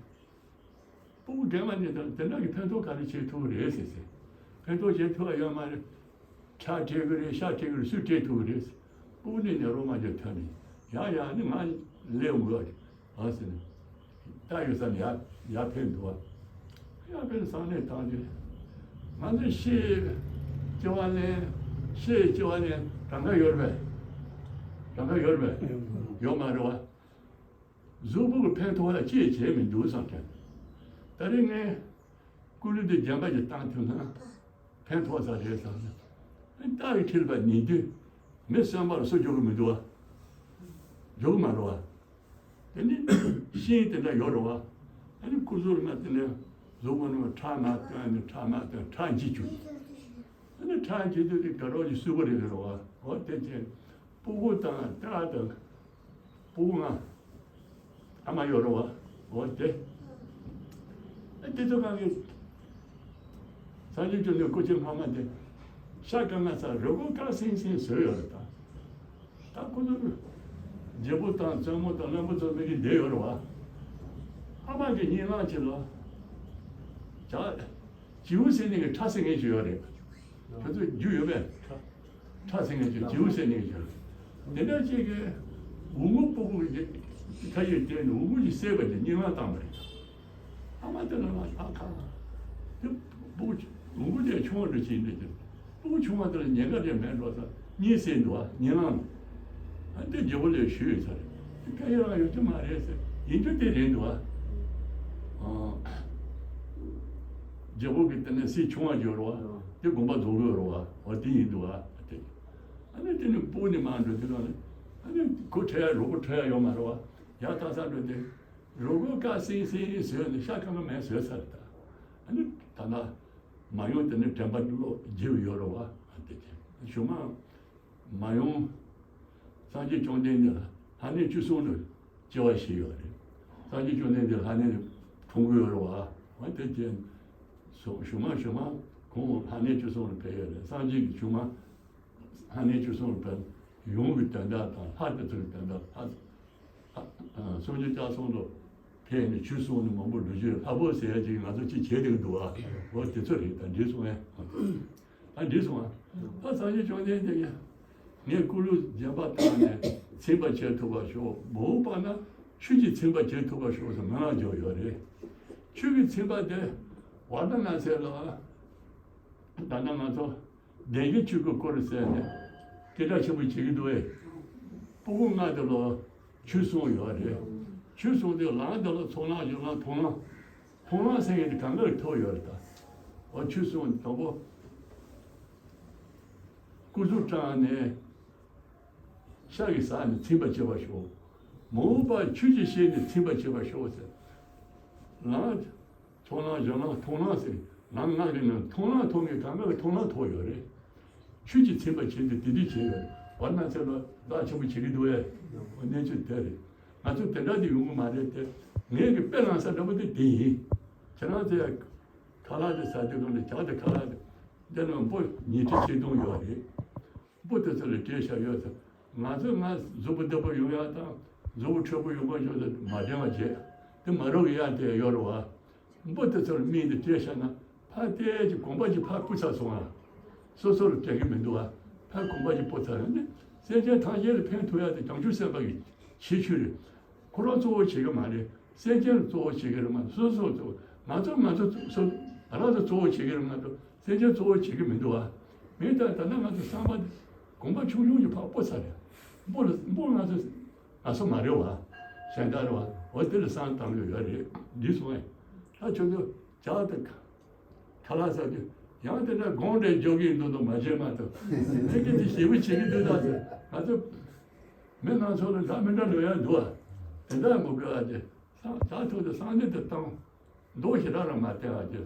སྤུ་གུ་རྒན་པ་ནས་ད་དེ་འདྲ་གི་ཕན་ཐོགས་ག་རེ་བྱེད་ཐུབ་ཀྱི་རེད་ཟེར་ཟེར། ཕན་ཐོགས་བྱེད་ཐུབ་པ་ཡོད་མ་རེད། ཁྲག་སྤྲད་གི་རེད། ཤ་སྤྲད་གི་རེད། སུས་སྤྲད་ཐུབ་ཀྱི་རེད་ཟེར། སྤུ་གུ་ནས་ནས་རོགས་མ་བྱས་ཐོན་ནས། ཡ་ཡ་ནི་ང་སླེབས་འོང་གི་ཨ་ཟེར་ནས། ད་ཡོད་ས་ནས་ཡར་ཡར་ཕེབས་འདུག་བ། ཡར་ཕེབས་ནས་བསམ་གནས་བཏང་རྗེས། ང་ཚོས་ཤེས་སྐྱེ་བ་ལེན། ཤེས་སྐྱེ་བ་ལེན་གང་ག་ཡོད་རེད་པས། གང་ག་ཡོད་རེད་པས། ཡོད་མ་རེད་བ། གཟུགས་པོ་གི་ཕན་ཐོགས་ལ་ཅི་ཡང་བྱས་མི་འདུག་བསམ་ཀྱང་། ད་རེས་ངས་ཀུ་ལུ་འདི་རྒན་པ་ཞིག་བཏང་ཐུབ་ན་ཕན་ཐོགས་ས་རེད་བསམ་ནས། རྟ་ཡི་འཁྲིལ་བ་ཉིན་དུས་མི་གསོན་པོར་སུ་འཇོག་གི་མི་འདུག་བ། འཇོག་གི་མ་རེད་བ། དེ་ནི་ཤིང་དེ་འདྲ་ཡོད་རེད་བ། ཨ་ནི་སྐུ་གཟུགས་ལ་དེ་ནས་གཟུགས་པོ་ནང་ཁྲག་མར་བཏོན་ནས། ཁྲག་མར་བཏོན། ཁྲག་འཇིབ་བཅུག་ཨ་ནི་ཁྲག་འཇིབ་དུས་དེ་དགའ་རོགས་ཀྱི་གསུས་པོ་རེད་རེད་བ། འོ་དེ་བྱས། སྤུ་གུ་དང་སྐྲ་དང་། སྤུ་གུ་ང་། ཨ་མ་ཡོད་རེད་བ། འོ་དེ། ཨ་དེ་ཚོ་གང་གི། སངས་རྒྱས་བཅོམ་ལྡན་སྐུ་ཕྱྭ་སྔ་མ་དེ། ཤ་ཁ་ང་ཚ་རུས་ཁོག་དཀར་སིང་སིང་བཟོས་ཡོད་རེད་ད། ད་ཁོ་ཚོ་རྒྱལ་པོ་དང་བཙུན་མོ་དང་བློན་པོ་ཚོ་མི་གི་བསྡད་ཡོད་རེད་བ། ཨ་མ་གི་གཉིད་ལམ་ཅིག་ལ། ཇ། བྱིའུ་ཟེར་ནི་གི་ཁྲ་ཟེར་མཁན་ཞིག་ཡོད་རེད། ཁྱོད་ཚོ་རྒྱུས་ཡོད་པས། ཁྲ་ཟེར་མཁན་ཞིག་བྱིའུ་ཟེར་ནི་གི་ཞིག་དེ་འདྲ་ཅིག་གི་འུ་སྔུ་སྤུ་གུ་གི་ཁ་ཡོད་དེ་ནི་འུ་སྔུ་ཞིག་བསད་པ་དེ་གཉིད་ལམ་བཏང་བ་རེད། ཨ་མ་དེ་ལ་ང་ཨ་ཁ། དེ་སྤུ་གུ་འུ་སྔུ་དེ་ཆུང་བ་འདྲ་ཅིག་འདྲ་ཅིག་སྤུ་གུ་ཆུང་བ་དེ་ལ་ཉེན་ཁ་རེད་མེད་འགྲོ་ས་གཉིད་སད་འདུག་ཨ། གཉིད་ལམ། ཨ་འདི་རྒྱལ་པོ་ལས་ཞུས་ཡོད་ས་རེད། དེ་སྐད་ཡོད་རང་ཡོད་ཀྱི་མ་རེད་ཟེར། ཡིན་རྒྱུ་དེ་རེད་འདུག་ཨ། རྒྱལ་པོ་གི་དེ་ནས་སྲས་ཆུང་བ་ཡོད་རེད་བ། དེ་དགོངས་པ་རྫོགས་ཡོད་རེད་བ། འོ་དེ་ཡིན་འདུག་ཨ། དེ་ཨ་ནི་དེ་ནི་སྤུ་ནི་མ་འགྲོ་དུས་ལ་ནི། ཨ་ནི་ཁོ་ཁྲལ་ཡ་རོགས་པོ་ཁྲལ་ཡ་ཡོད་མ་རེད་བ། ཡ་ད་ས་འགྲོ་དེ། རུས་ཁོག་དཀར་སིང་སིང་བཟོས་ནས་ཤ་ཁ་ཁ་མེད་བཟོས་ཚར་ད། ཨ་ནི་ད་ལྟ་མ་ཡོང་དེ་ནི་དྲན་པ་བློ་བརྗེ་བ་ཡོད་རེད་བ། ཨ་དེ་དེ་གཞུག་མ། མ་ཡོང་། སངས་རྒྱས་བཅོམ་ལྡན་འདས་ལ་ལྷ་གནས་བཅུ་གསུམ་དུ་སྐྱེ་བ་བཞེས་ཡོད་རེད། སངས་རྒྱས་བཅོམ་ལྡན་འདས་ལྷ་གནས་ནས་འཁྲུངས་ཀྱི་ཡོད་རེད་བ། འོ་དེ་བྱས། སོ་གཞུག་མ་གཞུག་མ་ཁོང་ལྷ་གནས་བཅུ་གསུམ་ལ་ཕེབས་ཡོད་རེད། སངས་རྒྱས་ཀྱི་གཞུག་མ་ལྷ་གནས་བཅུ་གསུམ་ལ་ཕེབས། ཡུམ་གྱི་དོན་དག་དང་ལྷ་དེ་ཚོ་གི་དོན་དག་ལྷ། ཨ། སངས་རྒྱས་བཅུ་གསུམ་དུ་ཕེབས་ནས་ཆོས་གསུངས་ནས་མང་པོ་ལོ་རྒྱུས་ལྷ་བབས་ཟེར་ཡ་ཅིག་ང་ཚོ་ཅིག་བྱེད་བསྡད་ཀྱི་འདུག་ཨ། འོ་དེ་ཚོ་རེད། ད་འགྲིག་སོང་ངས། ད་འགྲིག་སོང་ཨ། ད་སངས་རྒྱས་བཅོམ་ལྡན་འདས་ཀྱིས་ངས་སྐུ་ལུས་བརྒྱན་པ་བཏང་ནས་ཚིམ་པར་བྱེད་ཐུབ་པར་ཤོག་མ་འོངས་པ་ན་ཆོས་ཀྱིས་ཚིམ་པར་བྱེད་ཐུབ་པར་ཤོག་ཟེར་མན་ངག་བརྗོད་ཡོད་རེད། ཆོས་ཀྱིས་ཚིམ་པ་དེ་ཝཱ་ར་ཎ་སི་ལ། ད་ལྟ་ང་ཚོ་བདེན་བཞིའི་ཆོས་ཀྱི་སྐོར་ཟེར་ནས་སྐད་གྲགས་ཆེན་པོ་བྱེད་ཀྱི་འདུག་བས། སྤུ་གུ་ལྔ་དེ་ལ་ཆོས་གསུངས་ཡོད་རེད། ཆོས་གསུངས་དུས་ལམ་དེ་ལ་ཚོགས་ལམ་སྦྱོར་ལམ་མཐོང་ལམ། མཐོང་ལམ་ཟེར་མཁན་དེ་གང་ག་ལ་ཐུག་ཡོད་རེད་ད། འོ་ཆོས་གསུངས་དང་པོ། སྐུ་གཟུགས་དྲངས་ནས། ཤ་གི་ཟ་ནས་ཚིམ་པར་བྱེད་པར་ཤོག་མ་འོངས་པར་ཆོས་ཀྱི་ཤེས་ནས་ཚིམ་པར་བྱེད་པར་ཤོག་ཟེར། ལམ། ཚོགས་ལམ་སྦྱོར་ལམ་མཐོང་ལམ་ཟེར། ལམ་ལྔ་གི་ནང་མཐོང་ལམ་ཐོབ་མཁན་གང་ག་ལ་མཐོང་ལམ་ཐོབ་ཡོད་རེད། ཆོས་ཀྱིས་ཚིམ་པར་བྱེད་དེ་དེ་དུས་བྱེད་ཡོད་རེད། ཝཱ་ར་ཎ་སི་ལ་རླབས་ཆེན་པོ་བྱེད་ཀྱི་འདུག་ཨེ། གནས་ཚུལ་དེ་རེད། ང་ཚོ་དེ་འདྲ་དེ་ཡོང་གི་མ་རེད་དེ། ངས་ཀྱི་དཔེ་བླངས་ས་འདྲ་པོ་དེ་དེ་ཡིན། ཁྱེད་རང་ཚོས་ཁ་ལག་དེ་ཟ་དུས་གང་ལ་ཇ་དེ་ཁ་ལག་དེ། འདི་ནང་འབུ་ཉིས་ཁྲི་ཆིག་སྟོང་ཡོད་རེད། འབུ་དེ་ཚོ་ལ་སྤྲད་བཞག་ཡོད་ཚེ། ང་ཚོས་ང་གཟུགས་པོ་བདེ་པོ་ཡོང་ཡག་དང་གཟུགས་པོ་འཕྲོད་པོ་ཡོང་བ་ཞོར་དུ་མ་བདེ་བ་བྱེད། དེ་མ་རུག་ཡག་དེ་ཡོད་རེད་བ། འབུ་དེ་ཚོ་ལ་སྨན་དེ་སྤྲད་བཞག་ན་ཕར་བལྟས་ཀྱི་གོམ་པ་གཅིག་ཕར་སྤོ་ཚར་སོང་ང་། སོ་སོ་ལ་སྤྲད་གི་མི་འདུག་བ། ཕར་གོམ་པ་གཅིག་སྤོ་ཚར་ཡོང་ནས་སེམས་ཅན་ཐམས་ཅད་ལ་ཕན་ཐོགས་ཡག་དེ་བྱང་ཆུབ་སེམས་དཔའ་གི་ཁྱད་ཆོས་རེད། ཁོ་རང་གཙོ་བོ་བྱེད་གི་མ་རེད། སེམས་ཅན་ལ་གཙོ་བོ་བྱེད་གི་རེད་མ་གཏོགས་སོ་སོ་གཙོ་བོ། ང་ཚོ་ང་ཚོ་སོ་ང་རང་ཚོ་གཙོ་བོ་བྱེད་གི་རེད་མ་གཏོགས་སེམས་ཅན་གཙོ་བོ་བྱེད་ཀྱི་མི་འདུག་ཨ། མི་ལྟར་ད་ལྟ་ང་ཚོ་བསམ་པ་དེ་གོམ་པ་ཆུང་ཆུང་གི་ཕར་སྤོ་ཚར་རེད། འབུ་ལ་འབུ་ང་ཚོ་ང་ཚོ་མ་རེད་བ། གཞན་དག་རེད་བ། འོ་དེ་ལ་བསམ་བཏང་ཡོད་ཡོད་རེད། འདི་སོང་ངས་ད་ཁྱོད་ཚོ་ཇ་དང་ཁ་ལག་ཟ་དུས་ཡང་དེ་འདྲ་དགོང་འདྲའི་འཇོག་གི་འདུག་འདུག་མ་བྱེད་མ་ཐུབ། དེ་གི་དེ་ཞེ་པོ་བྱེད་ཀྱི་འདུག་ད་ཟེར། ང་ཚོ་མི་སྣ་ཚོ་ལ་འདྲ་མི་འདྲ་འགྲོ་ཡ་འདུག་ཨ། དེ་འདྲ་མི་དགོས་ཨ་དེ། ད་ཐུག་དེ་སང་ཉིན་དེ་བཏང་། མདོ་ཞེ་དྲག་རང་མ་བསྟན་ཨ་ཅེ། དེ་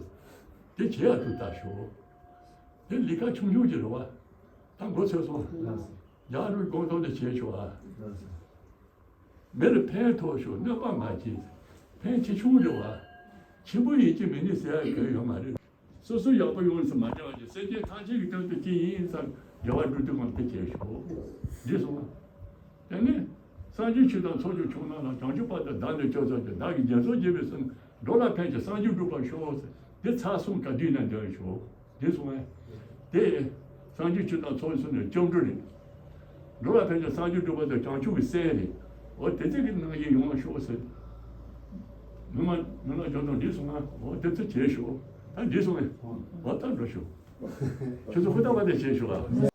བྱེད་ཡ་ཐུག་ལྟ་ཞོག་དེ་ལི་ཁ་ཆུང་ཆུང་ཅིག་རེད་བ། ད་མགོ་ཚོས་སོང་། རྒྱ་རུ་དགོང་དོན་དེ་བྱེད་ཆོག་ཨ། མི་ལ་ཕན་ཐོགས་ཤོག་གནོད་པ་མ་བྱེད། ཕན་ཆེ་ཆུང་རེད་བ། ཆེན་པོ་ཡིན་གཅིག་མིན་ནི་ཟེར་ཡ་གང་ཡོད་མ་རེད། སོ་སོ་ཡག་པོ་ཡོང་ཟེར་མ་བྱ་བ་ཅིག་སེམས་ཅན་ཐམས་ཅད་ཀྱི་དོན་དུ་ཅི་ཡིན་ཟེར་དགེ་བ་སྒྲུབ་དུས་གང་དེ་བྱེད་ཤོག་འདི་གསུངས་པ། དེ་ནས་སངས་རྒྱས་ཆོས་དང་ཚོགས་ཀྱི་མཆོག་རྣམས་ལ། བྱང་ཆུབ་བར་དུ་བདག་ནི་སྐྱོབ་སོགས་ཀྱི། བདག་གིས་སྦྱིན་སོགས་བགྱིས་པའི་ཚེ། འགྲོ་ལ་ཕན་ཕྱིར་སངས་རྒྱས་འགྲུབ་པར་ཤོག་འདི་ཚར་གསུམ་ག་དུས་ན་འདོན་ཤོག་འདི་གསུངས་པས། དེ་སངས་རྒྱས་ཆོས་དང་ཚོགས་གསུམ་ནས་སྐྱབས་འགྲོ་རེད། འགྲོ་ལ་ཕན་ཕྱིར་སངས་རྒྱས་འགྲུབ་པར་ཤོག་བྱང་ཆུབ་ཀྱི་སེམས་རེད། འོ་དེ་ཚོ་གི་སྣང་བཞིན་ཡོང་བར་ཤོག་ཟེར། མི་མ་མི་ལ་སྦྱོར་དང་འདི་གསུངས་ན་འོ་དེ་ཚོ་བྱེད་ཤོག་ད་འདི་གསུངས་ནས་འོ་ད་འགྲོ་ཤོག་ཁྱོད་ཚོ་ཧུར་ཐག་པ་དེ་བྱེད་ཤོག་ཨ།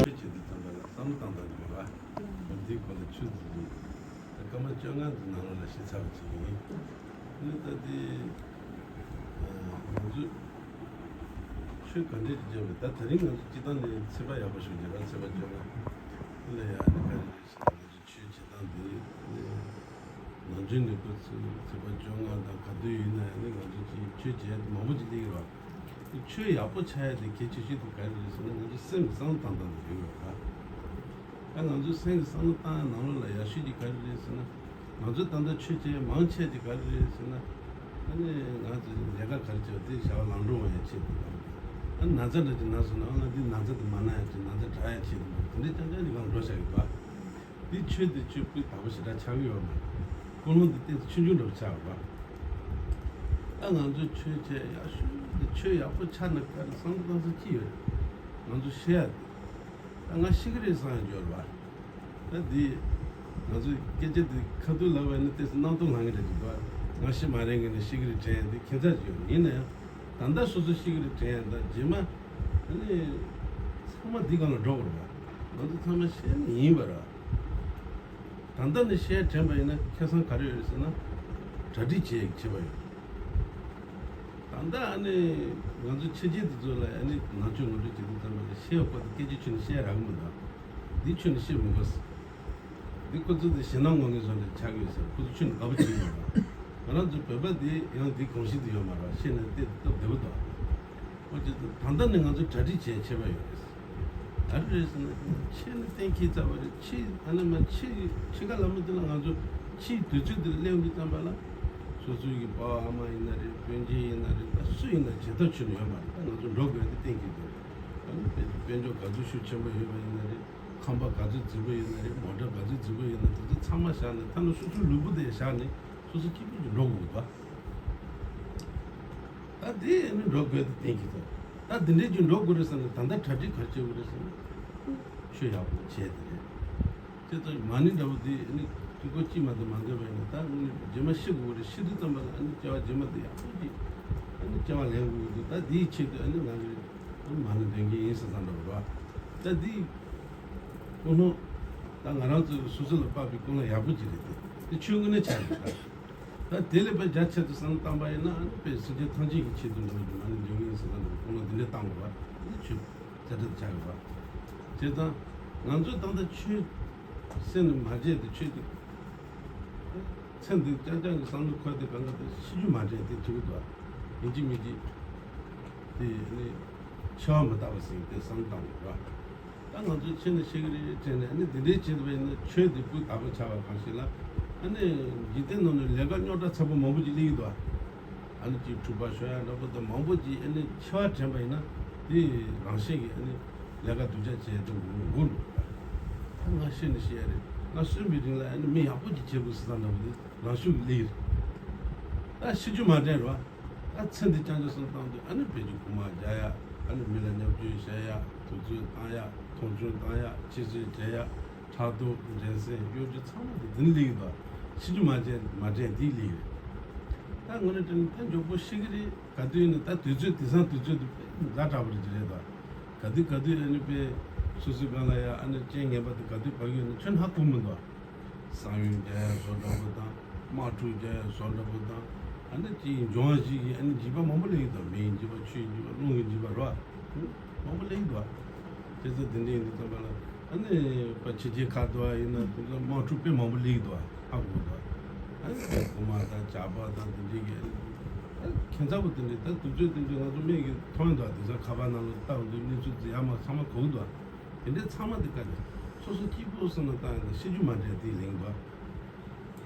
ཆོས་བྱེད་དུས་ཙམ་པ་ལ་བསམ་བློ་བཏང་སྟངས་ཡོད་པ། འདིའི་སྐོར་ལ་ཆོས་ཟེར་དུས་སྐར་མ་བཅོ་ལྔ་ཙམ་ནང་ལོགས་ལ་ཤེས་ཚར་བ་ཅིག་ཡིན། ཨ་ནི་ད་ལྟའི་ང་ཚོས་ཆོས་ག་འདྲས་ཀྱི་སྦྱངས་པའི་ད་དེ་རིང་ང་ཚོ་སྤྱིར་བཏང་ནས་ཚེས་པ་ཡག་པོ་ཞིག་བརྗེད་ར་ཚེས་པ་བཅོ་ལྔ་ལ་ཡ་ཨ་ནི་ག་རེ་རེད་ཟེར་ན། ཆོས་བྱེད་སྟངས་འདི་ནམ་རྒྱུན་ནས་ཁོ་ཚོས་ཚེས་པ་བཅོ་ལྔ་དང་ག་དུས་ཡིན་ན་ཡང་ནི་ང་ཚོ་ཅིག་ཆོས་བྱེད་ཡ་དེ་མང་པོ་ཅིག་སླེབས་ཡོད་རེད། ཆོས་ཡག་པོ་ཆགས་ཡ་དེ་གལ་ཆེ་ཤོས་དེ་ག་རེ་རེད་ཟེར་ན་ང་ཚོ་སེམས་བཟང་བཏང་སྟངས་དེ་རེད་བ། ད་ང་ཚོའི་སེམས་ཀྱི་བསམ་བློ་བཏང་ཡ་ནང་ལོགས་ལ་ཡག་ཤོས་ཅིག་ག་རེ་རེད་ཟེར་ན། ང་ཚོས་ད་ལྟ་ཆོས་བྱེད་ཡ་མང་ཆེ་ཅིག་ག་རེ་རེད་ཟེར་ན། ཨ་ནི་ང་ཚོས་ལས་ཀ་ག་རེ་བྱེད་པ་དེ་བྱ་བ་ལམ་འགྲོ་འོང་ཡ་ཆེད་དུ་དང་། ཨ་ན་ཚ་འདྲ་ཅིག་ན་སོང་ན་ཨ་ང་འདི་ན་ཚ་དེ་མ་ན་ཡ་ཆེད་ན་ཚ་དྲག་ཡ་ཆེད་དུ་དེ་འདྲའི་རྐྱང་རྐྱང་ཅིག་སྒང་འགྲོ་བཞག་ཡོད་པ། འདི་ཆོས་འདི་ཆོས་སྤུས་དག་པོ་ཞེ་དྲག་ཆགས་ཀྱི་ཡོད་མ་རེད། ཀུན་སློང་འདི་ཏོག་ཙམ་ཆུང་ཆུང་འདྲ་པོ་ཆགས་ཡོད་པ། ད་ང་ཚོས་ཆོས་བྱས་ཡག་ཤོས་འདི་ཆོས་ཡག་པོ་ཆགས་ན་དཀའ་ལས་བསམ་བློ་བཏང་ས་ཅི་ཡོད་རེད། ང་ཚོ་ཤེས་ཡ་འདི། ད་ང་ཤེས་ཀྱི་རེད་བསམ་ཡ་ཅིག་ཡོད་རེད་བ། ད་འདི་ང་ཚོས་སྐད་ཆ་འདི་ཁ་ཐུག་ལབ་པ་ཡིན་ན་ཏོག་ཙམ་རྣམ་རྟོག་ལངས་ཀྱི་འདྲ་ཅིག་འདུག་ང་ཤེས་མ་རེད་ངས་ནས་ཤེས་ཀྱི་རེད་དྲན་ཡ་འདི་ཁྱད་མཚར་ཅིག་ཡོད་རེད། ཡིན་ན་ཡང་ད་ལྟ་སོ་སོ་ཤེས་ཀྱི་རེད་དྲན་ཡ་ད་རྗེས་མ་ཨ་ནི་ཚང་མ་འདི་སྒང་ལ་འགྲོ་དགོས་རེད་བ། ང་ཚོ་ཚང་མ་ཤེས་ནི་ཡིན་པ་རེད། ད་ལྟ་ནས་བཤད་དྲན་པ་ཡིན་ན་ཁེ་བཟང་ག་རེ་ཡོད་རེད་ཟེར་ན། གྲ་སྒྲིག་བྱེད་བྱེད་པ་ཡོད། ད་ལྟ་ཨ་ནི་ང་ཚོ་ཕྱི་རྒྱལ་དེ་ཚོ་ལ་ཨ་ནི་ནང་ཆོས་ངོ་སྤྲོད་བྱེད་དུས་ཙམ་པ་ལ་བཤད་པ་དེ་སྐད་ཆ་ཆུང་ནས་བཤད་རག་གི་མི་འདུག་འདི་ཆུང་ནས་བཤད་མི་དགོས། འདི་ཁོ་ཚོ་དེ་ཞེད་སྣང་ངོ་ངེས་བཟོ་འདྲ་ཆགས་ཡོད་ཟེར་ཁོ་ཚོ་ཆུང་ནས་དགའ་པོ་བྱེད་ཀྱི་ཡོད་མ་རེད། ང་རང་ཚོ་བོད་པ་དེ་ཡང་འདི་གོམས་གཤིས་དེ་ཡོད་མ་རེད་བཤད་ནས་དེ་སྟབས་བདེ་པོ་འདུག་ཨོ་ཅེ་ད་ལྟ་ནས་ང་ཚོ་གྲ་སྒྲིག་བྱས་བྱས་པ་ཡོད་རེད། ག་རེ་རེད་ཟེར་ན་ཕྱི་ནས་གཏན་འཁེལ་ཚར་བ་རེད། ཕྱི་ཨ་ནི་མ་ཕྱི་ཕྱི་ཁ་ལ་མི་དེ་ལ་ང་ཚོ་ཕྱིའི་དུས་ཚོད་དེར་སླེབས་དུས་ཙམ་པ་ལ་སོ་སོའི་གི་པ་ཕ་ཨ་མ་ཡིན་ན་རེད། སྤུན་མཆེད་ཡིན་ན་རེད། ད་སུ་ཡིན་ན་བྱེད་ཐབས་ཆོད་ནས་ཡོད་མ་རེད། ད་ང་ཚོ་འགྲོ་དགོས་དེ་གཏན་འཁེལ་དེ་རེད། ཨ་ནི་དཔལ་འབྱོར་དགའ་སྡུག་ཤུགས་ཆེན་པོ་ཡོད་པ་ཡིན་ན་རེད། ཁང་པ་ག་ཚོད་རྫིག་པོ་ཡིན་ན་རེད། མོ་ཊ་ག་ཚོད་རྫིག་པོ་ཡིན་ན་དེ་ཚོ་ཚང་མ་བཞག་ནས་ཐ་ན་སོ་སོའི་ལུས་པོ་དེ་བཞག་ནས་སོ་སོ་སྐྱིད་པོ་ཅིག་འགྲོ་དགོས་པ། ད་དེ་ནི་འགྲོ་དགོས་དེ་གཏན་འཁེལ་ཐོག་ད་དེ་འདྲའི་ཅིག་འགྲོ་དགོས་རེད་བསམ་ནས་ད་ལྟ་གྲ་སྒྲིག་ག་རེ་བྱེད་དགོས་རེད་ཟེར་ན། ཆོས་ཡག་པོ་བྱས་དེ་རེད། དེ་ལྟར་མ་ཎི་འདྲ་བོ་དེ་ནི་དུས་འཁོར་གཅིག་མ་གཏོགས་མ་འདོན་པ་ཡིན་ན་ད་ནི་རྗེས་མ་ཤི་དགོས་རེད། ཤི་དུས་ཙམ་པ་ལ་ཨ་ནི་སྐྱེ་བ་རྗེས་མ་དེ་ཡག་པོ་ཅིག་ཨ་ནི་སྐྱེ་བ་ལེན་དགོས་ཀྱི་འདུག་ད་དེའི་ཆེད་དུ་ཨ་ནི་ང་ཚོས་ཨ་ནི་མ་ཎི་འདོན་གྱི་ཡིན་ཟེར་བསམ་འདྲ་བོ་རེད་བ། ད་དེ་ཀུན་སློང་ད་ང་རང་ཚོ་སོ་སོ་ལ་དཔག་པའི་ཀུན་སློང་ཡག་པོ་ཅིག་རེད་དེ། དེ་ཆོས་དངོས་གནས་ཆགས་ཡོད་ད། ད་དེ་ལས་དཔེ་རྒྱ་ཆེ་དུ་བསམ་བློ་བཏང་པ་ཡིན་ན་ཨ་ནི་དཔེ་སེམས་ཅན་ཐམས་ཅད་ཀྱི་ཆེད་དུ་འགྲོ་རྒྱུ་མ་ཎི་འདོན་གྱི་ཡིན་ཟེར་བསམ་པའི་ཀུན་སློང་འདི་འདྲ་བཏང་དགོས་པ་དེ་ཆོས་རྩ་ཁྲིད་དུ་ཆགས་ཡོད་པ། བྱས་ཙང་ང་ཚོས་ད་ལྟ་ཆོས་སེམས་ནས་མ་བརྗེད་དེ་ཆོས་ཀྱི་ཚེ་འདི་རྐྱང་རྐྱང་གི་བསམ་བློ་འཁོར་ཏེ་གང་ག་དེ་ཤི་རྒྱུ་མ་དྲན་དེ་ཐུག་གི་འདུག་ཡིན་གཅིག་མིན་གཅིག་དེ་ནི་འཆི་བ་མི་རྟག་པ་ཟེར་དེ་བསམ་བློ་བཏང་དགོས་ར། ད་ང་ཚོས་ཕྱི་ནས་ཤེས་ཀྱི་རེད་དྲན་ནས་ཨ་ནི་དེ་འདྲའི་བྱེད་པ་ཡིན་ན་ཆོས་དེ་སྤུས་དག་པོ་ཆགས་པ་གང་ཞིག་ལ་ཨ་ནི་འཇིག་རྟེན་ནང་ནས་ལས་ཀ་རྙོག་དྲ་ཚ་པོ་མང་པོ་ཅིག་སླེབས་ཀྱི་འདུག་ཨ་ནི་ཅིག་འཁྲུག་པ་ཤོར་ཡ་འདྲ་པོ་དང་མང་པོ་ཅིག་ཨ་ནི་འཆི་བ་དྲན་པ་ཡིན་ན་དེ་རང་བཞིན་གྱིས་ཨ་ནི་ལས་ཀ་སྡུག་ཅག་བྱས་དེ་འགོར་འགྲོ། ད་ང་ཤི་ནས་ཤི་ཡ་རེད། ང་གསོན་པའི་རིང་ལ་ཨ་ནི་མི་ཡག་པོ་ཅིག་བྱེད་དགོས་ཟེར་ཙམ་འདྲ་པོ་དེ་རང་ཤུགས་ཀྱིས་སླེབས་ཀྱི་རེད། ད་ཤི་རྒྱུ་མ་དྲན་རོགས། ད་ཚེ་འདི་རྐྱང་རྐྱང་བསམ་བཏང་དུས་ཨ་ནི་བེད་སྤྱོད་ཁུག་མ་རྒྱག་ཡ། ཨ་ནི་མི་ལ་བརྙས་བཅོས་བྱེད་ཡ། དུས་ཚོད་བཏང་ཡ། མཐོང་ཆུང་བཏང་ཡ། ཕྱི་བཤོལ་བྱེད་ཡ། ཕྲག་དོག་འགྲན་སེམས་གཡོ་སྒྱུ་ཚང་མ་དེ་འདི་ནི་ལེགས་འདུག་ཤི་རྒྱུ་མ་དྲན་མ་དྲན་དེ་ལེགས་རེད། ད་ངོ་ནས་དྲན་ད་མགྱོགས་པོ་ཤི་གི་རེད། ག་དུས་ཡིན་ན་ད་དུས་ཚོད་དེང་སང་དུས་ཚོད་དུ་དཔེ་ཛ་དྲག་པོ་རེད་ཀྱི་རེད་ད། ག་དུས་ག་དུས་ཨ་ནི་དཔེ་སོ་སོའི་སྒང་ལ་ཡ་ཨ་ནི་རྐྱེན་ངན་པ་དེ་ག་དུས་བབས་ཡོད་ན་ཁྱོན་ཧ་གོ་མི་འདུག་བསམ་ཡུལ་རྒྱག་ཡ་བཟོ་འདྲ་པོ་དང་། དམག་འཁྲུག་རྒྱག་ཡ་བཟོ་འདྲ་པོ་དང་། ཨ་ནི་ཅིག་འབྱུང་བ་ཞིག་གིས་ཨ་ནི་འཇིགས་པ་མང་པོ་སླེབས་ཡོད་དོ། མེའི་འཇིགས་པ། ཆུའི་འཇིགས་པ། རླུང་གི་འཇིགས་པ་རོ། མང་པོ་སླེབས་ཡོད་དོ། དེ་ཚོ་དེ་འདྲ་ཡིན་དུས་ཙམ་པ་ལ་ཨ་ནི་ཕ་ཕྱི་རྒྱལ་ཁག་ཏུ་ཨ་ཡིན་ན་དེ་ཚོ་དམག་འཁྲུག་དཔེ་མང་པོ་སླེབས་ཡོད་དོ། ཧ་གོ་དོ། ཨ་ནི་དེ་རྐུན་མ་དང་ཇག་པ་དང་དེ་འདྲའི་གི་ཨ་ཁྱད་མཚར་པོ་དེ་འདྲའི་ད་དུས་ཚོད་དེ་འདྲའི་ང་ཚོ་མིག་གིས་མཐོང་ཡོད་དོ། དེ་ཚོ་ཁ་པར་ནང་ལ་བལྟ་འོང་དུས་གནས་ཚུལ་དེ་ཡར་མར་ཚང་མ་གོ་གི་འདུག་དེ་འདྲའི་ཚང་མ་དེ་ག་ནས་སོ་སོ་སྐྱིད་པོ་བསམ་བློ་བཏང་ཡོང་དུས་ཤི་རྒྱུ་མ་དྲན་དེ་ལེགས་འདུག་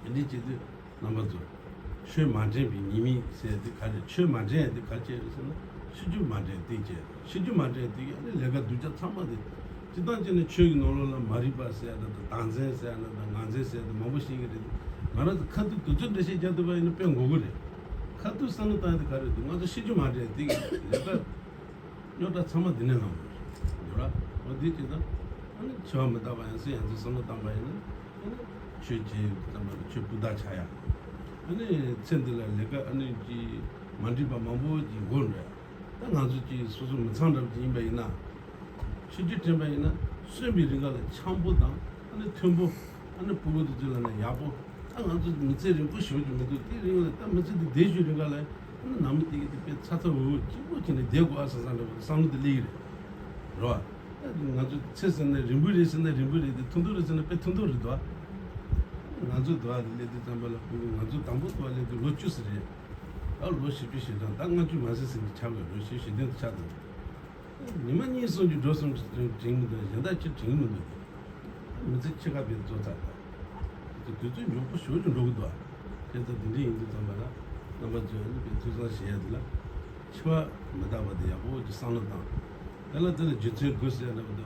དེ་འདྲའི་བྱེད་དུས་རྣམ་པ་ཚོ། ཆོས་མ་དྲན་པའི་ཉེས་དམིགས་ཟེར་དེ་ག་རེ། ཆོས་མ་དྲན་དེ་ག་བྱས་རེད་ཟེར་ན། ཤི་རྒྱུ་མ་དྲན་དེ་བྱས། ཤི་རྒྱུ་མ་དྲན་དེ་ག་ནི་ལས་ཀ་སྡུག་ཅག་ཚང་མ་དེ། སྤྱིར་བཏང་བྱས་ན་ཆོས་ཀྱི་ནང་ལོགས་ལ་མ་རིག་པ་ཟེར་ཡ་ད་དང་བདག་འཛིན་ཟེར་ཡ་ན་ད་ང་འཛིན་ཟེར་ཡ་ད་མང་པོ་ཤེས་ཀྱི་རེད། ང་རང་ཚོ་ཁ་ཐུག་དུས་ཚོད་འགྲེལ་བཤད་རྒྱག་ཐུབ་པ་ཡིན་ན་དཔེ་མགོ་དགུ་རེད། ཁ་ཐུག་བསམ་བློ་བཏང་ཡ་དེ་ག་རེ་འདུག་ང་ཚོ་ཤི་རྒྱུ་མ་དྲན་དེ་ག་ལས་ཀ་རྙོག་དྲ་ཚང་མ་འདི་ནས་ལངས་པ་རེད། འདུག་ར། འོ་འདི་དེ་དང་། ཨ་ནི་འཆི་བ་མི་རྟག་པ་ཡང་སྲིད་ཡང་སྲིད་བསམ་བློ་བཏང་པ་ཡིན་ན། ཨ་ནི་ཆོས་བྱེད་ཙམ་པ་ལ་ཆོས་སྤུས་དག་ཆགས་ཡ། ཨ་ནི་ཚེ་འདི་ལ་ལས་ཀ་ཨ་ནི་ཅི་མ་འགྲིག་པ་མང་པོ་ཅིག་འགོར་འགྲོ་ཡ། ད་ང་ཚོ་ཅིག་སོ་སོ་མི་ཚང་འདྲ་པོ་ཅིག་ཡིན་པ་ཡིན་ན། ཤི་རྒྱུ་དྲན་པ་ཡིན་ན་གསོན་པའི་རིང་ག་ལ་འཆམ་པོ་དང་ཨ་ནི་མཐུན་པོ། ཨ་ནི་སྤུ་གུ་དེ་ཚོ་ལ་ན་ཡག་པོ། ད་ང་ཚོ་མི་ཚེ་རིང་པོ་ཞེ་པོ་ཅིག་མི་འདུག་དེའི་རིང་ལ་ད་མི་ཚེ་འདི་བསྡད་རྒྱུའི་རིང་ག་ལ་ཨ་ནི་ནང་མི་དེ་གི་དེ་དཔེ་ཚ་ཚ་འུར་འུར་གཅིག་པོ་བྱས་ནས་བསྡད་དགོས་ཨ་བསམ་བསམ་འདྲ་པོ་བསམ་བློ་དེ་སླེབས་ཀྱི་རེད། རེད་བ། ད་ང་ཚོ་ཚེ་ཟེར་ན་རིང་པོ་རེད་ཟེར་ན་རིང་པོ་རེད་དེ། ཐུང་ཐུང་རེད་ཟེར་ན་དཔེ་ཐུང་ཐུང་རེད་དོ། ང་ཚོ་དུ་བ་དེ་སླེབས་དུས་ཙམ་པ་ལ་སྤུ་གུ་ང་ཚོ་དང་པོ་དུ་བ་སླེབས་དུས་ལོ་བཅུ་ཙམ་རེད། ད་ལོ་བཞི་བཅུ་ཞེ་གྲངས། ད་ལྔ་བཅུ་མ་ཟིན་ཟིན་གྱི་ཆགས་དགོས། ལོ་བཞི་བཅུ་ཞེ་བདུན་དུ་ཆགས་འདུག་ཉི་མ་གཉིས་གསུམ་གྱི་འགྲོ་སོང་དྲན་དྲན་མི་འདུག་གཞན་དག་ཅི་དྲན་མི་འདུག་མི་ཚེ་ཕྱེད་ཀ་བས་རྫོགས་ཚར་ད། དེ་དུས་ཚོད་མགྱོགས་པོ་ཞེ་པོ་ཅིག་འགྲོ་གི་འདུག་དེ་ཚོ་དེ་འདྲ་ཡིན་དུས་ཙམ་པ་ལ་རྣམ་པ་ཚོས་ཨ་ནི་དཔེ་ཐུགས་བསམ་བཞེས་ཡ་དེ་ལ། འཆི་བ་མི་རྟག་པ་དེ་ཡག་པོ་ཅིག་བསམ་བློ་བཏང་། དེ་ལ་དེ་ལ་རྒྱུ་མཚན་དགོས་ཟེར་ཡ་འདྲ་པོ་དེ་